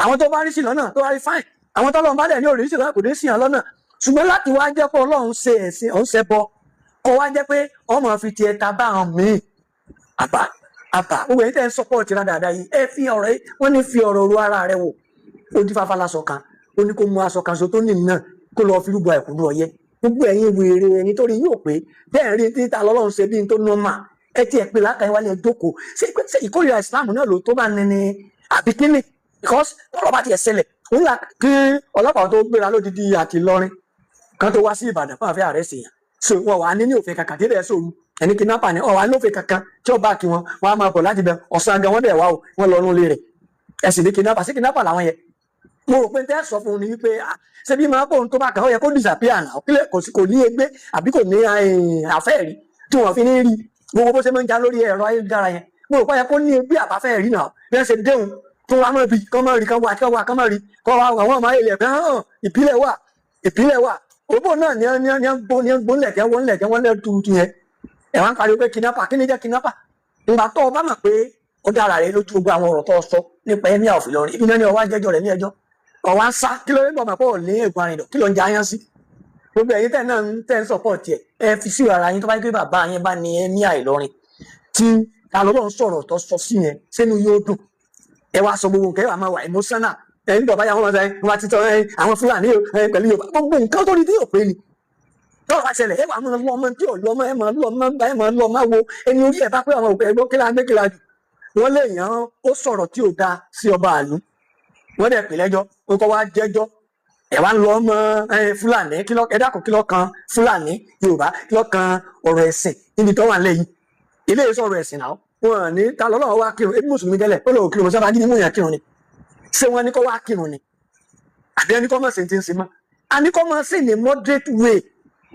Àwọn tó bá rí sí lọ́nà tó bá rí, fine. Àwọn tó lọ́n bá dẹ̀ ní òrí sí lọ́nà, kò ní sí hàn lọ́nà. Ṣùgbọ́n láti wá jẹ́ pé Ọlọ́run ṣe ẹ̀sìn òun ṣẹ bọ, kó wá jẹ́ pé ọmọ fi tiẹ̀ ta bá àwọn míì, àbà àbà. Gbogbo èyí tẹ́ ń support ra dáadáa yìí, ẹ fi ọ̀rọ̀ yìí, wọ́n ní fi ọ̀rọ̀ ru ara rẹ wò. Ó dín fáfá lásọ kan, ó ní kó mú aṣọ kan so tó ní náà kó lọ́ọ́ fi rúbọ ẹ̀kúnú ọyẹ́. Gbogbo ẹ̀yin wèrè ẹni tó rí yóò pé bẹ́ẹ̀ rí títa lọ́lọ́run ṣe bí n tó nọ́mà. Ẹ tiẹ̀ pé lákàá wálé, ẹ jókòó. Ṣé ìkórìíra ìsìláàmù náà ló tó bá ní ní àbí kíni? Because tọ́rọ̀ bá tiẹ̀ ṣẹlẹ̀ ńlá, kí ọlọ́pàá tó gbéra lódìdí àti Ìlọrin kan tó wá sí Ìbàdàn fún àfẹ́ àrẹ́sì yẹn, so wọn wà ní òfin kankan tí bẹ́ẹ̀ sọ̀rọ̀ ẹni kidnapper ni wọn wà ní òfin kankan tí ó bá kí wọn, wọn á máa bọ̀ láti bẹ ọ̀sán gan. Wọn dẹ̀ wá o, wọn lọ nulẹ̀ rẹ̀, ẹ sì ní kidnapper sí kidnapper làwọn yẹn. Mo rò pé tẹ́ sọ fún un ni wípé ṣé bí máa bóun tó bá kàn ó yẹ kó disappear náà, kílẹ̀ kò sí, kò ní egbé àbí kò ní àfẹ́ rí tí wọ́n fi ní rí gbogbo bó ṣe máa ń já lórí ẹ̀rọ ayélujára yẹn. Mo rò pé ó yẹ kó ní egbé àbáfẹ́ rí náà. Bí wọ́n ṣe déhùn tó wá mọ́ bí kọ́ mọ́ rí, kọ́ wá kọ́ wá kọ́ mọ́ rí kọ́ wá, àwọn ọmọ ayé pé hàn ìpìlẹ̀ wà, ìpìlẹ̀ wà. Òbó náà ní ní ní gbó ní gbó ńlẹ̀ tẹ́ wọ́n ńlẹ̀ tẹ́ wọ́n lẹ̀ tuutu yẹn. Ẹ̀ wá ń pariwo pé kidnapper. Kí ni jẹ́ kidnapper? Ìgbà tó o bá mọ̀ pé ó dára rẹ lójú, gbogbo àwọn ọ̀rọ̀ tó o sọ nípa Emir of Ìlọrin, ibi náà ni ọwọ́ ajẹ́jọ́ rẹ̀ ní ẹjọ́ ọwọ́ ń sá. Kí ló dé bọ̀ mọ̀ pé ò ní ègún arìndọ̀? Kí ló ń jẹ ayán sí? Gbogbo ẹ̀yin tẹ́ náà ń tẹ́ ń support ẹ̀, ẹ fi sí ara yín. Tó bá yẹ pé bàbá yín bá ní Emir Ìlọrin tí ta lọ́lọ́ ń sọ̀rọ̀ tó sọ sí yẹn, sínú yóò dùn? Ẹ wá sọ gbogbo nǹkan, ẹ wà máa wà emotional. Ẹ ń dọ̀bá yà wọ́n máa sọ ẹ wọ́n ti tọ́ ẹ àwọn Fúlàní ẹ pẹ̀lú Yorùbá, gbogbo nǹkan tó rí tí yóò pé ni. Tọ́rọ̀ bá ṣẹlẹ̀, ẹ wà máa lọ ọmọ tí ò lọ mọ́, ẹ máa lọ mọ́ bá, ẹ máa lọ máa wo ẹni orí ẹ bá pé àwọn òpè ẹgbọ́ kí la gbé kí la jù. Wọ́n lè yàn án, ó sọ̀rọ̀ tí ò dáa sí ọba àlú, wọ́n dẹ̀ pè lẹ́jọ́, ó kọ́ wá jẹ́jọ́. Ẹ wá ń lọ ọmọ Fúlàní, kí ló ẹ dákun, kí ló kan Fúlàní Yorùbá, kí ló kan ọ̀rọ̀ ẹ̀sìn níbi tó wà lẹ́yìn ilé yìí? Sọ̀rọ̀ ẹ̀sìn náà wọn ní ta lọ́lọ́wọ́ wá kírun. Ebi mùsùlùmí tẹ́lẹ̀, ó lọ́wọ́ kírun sábà gidi mú yàn kírun ni. Ṣé wọ́n ní kó wá kírun ni àbí ẹni kó mọ̀ sí ti ń sin mọ́? A ní kó mọ̀ sí ní moderate way,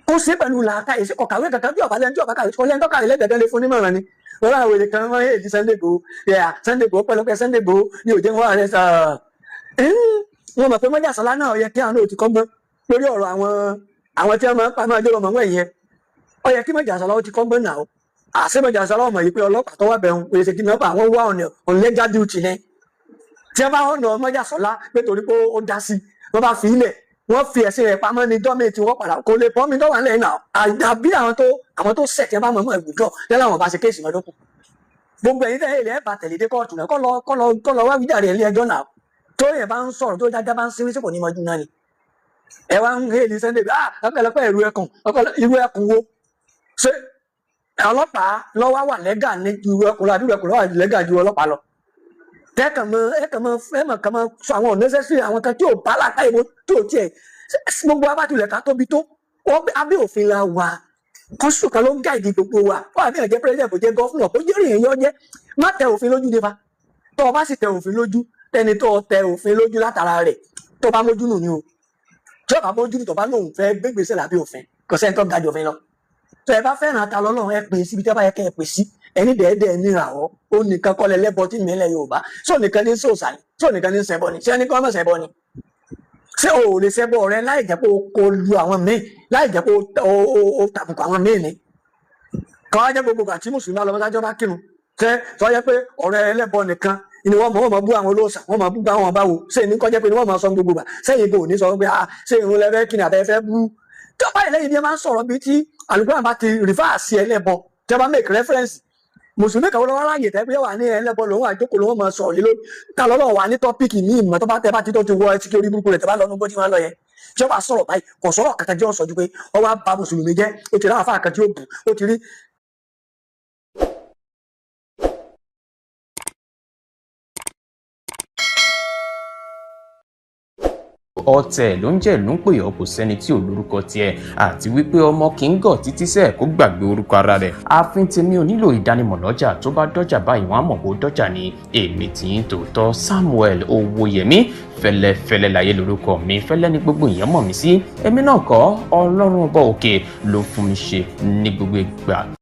kó ṣe pẹ̀lú làákàyè. Ṣe kọ̀kàwé kankan bí ọ̀bá lẹ́ni tí ọ̀bá kàwé kọ́ lẹ́ni tó kàwé lẹ́gbẹ̀ẹ́ lè fún nímọ̀ràn ni. Wọ́n láwọn wèrè kan wọ́n èdè Sunday Igboho yà Sunday Igboho pẹ̀lọpẹ̀ Sunday Igboho ní òjé wọn rẹ̀ sà. Wọ́n mọ̀ pé mọ́jà sọ́lá náà yẹ kí àwọn náà ti kọ́gbọ́n lórí ọ̀rọ̀ àwọn tí wọ́n máa ń pa máa jẹ́ ọmọ wọ̀nyí yẹn. Ó yẹ kí mọ́jà sọ́lá ó ti kọ́gbọ́n náà. Àṣẹ mọ́jà sọ́lá ọmọ yìí pé ọlọ́pàá tó wà bẹ̀rù òye ṣe kidnapper, àwọn wá ọ̀nà on legal duty ni. Tí wọ́n bá ọ̀nà mọ́jà sọ́lá pé torí pé ó dá sí, wọ́n bá fi ilẹ̀, wọ́n fi ẹ̀sìn rẹ̀ pamọ́ ní dọ́mẹ̀ tí wọ́n padà kò lè pọ́nmi tó wà nílẹ̀ náà. Àbí àwọn tó sẹ̀ tí wọ́n bá mọ̀ mọ́ ìwùjọ́ yálà wọn bá ṣe case mọ́dọ́kù. Gbogbo ẹ̀yin tẹ́lẹ̀ ilẹ̀ ẹ̀ bá tẹ̀lé dé kóòtù náà, kọ́ lọ wá wíjàre ilé ẹjọ́ náà. Tó yẹn bá ń sọ̀rọ̀ tó dáadáa bá ń sinmi sí kò ní mọ́jú náà ni. Ẹ wá ń hail Sunday, ah, ọpẹ́lọpẹ́ ìrú ẹkùn, irú ẹkùn wo? Ṣé ọlọ́pàá lọ́wọ́ wà lẹ́gà ní ju irú ẹkùn lọ, àbí irú ẹkùn lọ́wọ́ wà lẹ́gà ju ọlọ́pàá lọ? Tẹ́kàn mọ́ ẹ kàn mọ́ ẹ mọ̀ kàn mọ́ sọ àwọn unnecessary, àwọn kan tí ò bá làákà ìbò tí ò tiẹ̀. Gbogbo abátulẹ̀ ká tóbi tó abẹ́ òfin la wà. Kọ́sù kan ló ń guide gbogbo wa. Wọ́n àbí ẹ̀jẹ̀ president, kò jẹ́ governor, kò jẹ́ èèyàn jẹ́. Má tẹ òfin lójú nípa tó o bá sì tẹ òfin lójú, tẹni tó o tẹ òfin lójú látara rẹ̀, tó o bá mójú nù ni o. Tí o bá mójú nù, tó o bá lóun fẹ́ gbégbèsè lábẹ́ òfin, kò sẹ́ni tó ga jù òfin lọ. Tó ẹ bá fẹ́ràn ta lọ́lọ́run, ẹ pè síbi tí ẹ bá yẹ kẹ́ ẹ pè sí. Ẹni dẹ́ẹ̀dẹ́ níra ọ́, ó nìkan kọ́lẹ̀ lẹ́bọ tí mẹ́lẹ̀ Yorùbá sọ nìkan ní sòsà ni, sọ nìkan ní ṣẹbọ ni. Ṣé ẹni kọ́ mọ̀ ṣẹbọ ni? Ṣé o ò lè ṣẹbọ rẹ láì jẹ́ pé o kò lu àwọn míì, láì jẹ́ pé o tàbùkù àwọn míì ni? Kọ́ wá jẹ́ gbogbo àti mùsùlùmí alọ́mọdájọ́ bá kírun ṣé sọ yẹ pé ọ̀rọ̀ ẹlẹ́bọ nìkan ni wọ́n mọ̀, wọ́n mọ̀ bú àwọn olóòṣà, wọ́n mọ̀ bú bá wọn báwo? Ṣé ní kọjá pé ni wọ́n mọ̀ sọ gbogbo gbà sẹ́yìn kò ní sọ pé ah, ṣé irun lẹ́fẹ́ kí ni àbẹ́ fẹ́ bú? Tí ọba ìlẹ́yìn ni ẹ máa ń sọ̀rọ̀ bíi tí àlùkò bá ti refer sí ẹlẹ́bọ, tí wọ́n bá make reference. Mùsùlùmí kan lọ́wọ́ ráàyè tẹ́ pé wà ní ẹlẹ́bọ lòun àjókòó lòun máa sọ̀rọ̀ lé lórí. Ta lọ́lọ́ wà ní topic míì mọ́ tó bá tẹ́ bá ti tó ti wọ ẹtí kí orí burúkú rẹ̀ tẹ́ bá lọ́nu bó ti máa lọ yẹn. Tí ó bá sọ̀rọ̀ báyìí, kò sọ̀rọ̀ kankan tí ó sọ ju pé ó wá ba mùsùlùmí jẹ́, ó ti rí àáfàá kan tí ó bù, ó ti rí. Ọ̀tẹ̀ ló ń jẹ́ ló ń pè ọ́, kò sẹ́ni tí ò lórúkọ tiẹ̀, àti wípé ọmọ kì í gọ̀ títí sẹ́ẹ̀ kó gbàgbé orúkọ ara rẹ̀. Ààfin tèmi ò nílò ìdánimọ̀ lọ́jà, tó bá dọ́jà báyìí wọ́n á mọ̀ bó dọ́jà ni. Èmi tì í tòótọ́ Samuel Owóyẹmí, fẹ́lẹ́fẹ́lẹ́ láyé lórúkọ mi, fẹ́lẹ́ ni gbogbo èèyàn mọ̀ mí sí. Èmi náà kọ́, Ọlọ́run ọba òkè ló fún mi ṣe ní gbogbo ìgbà.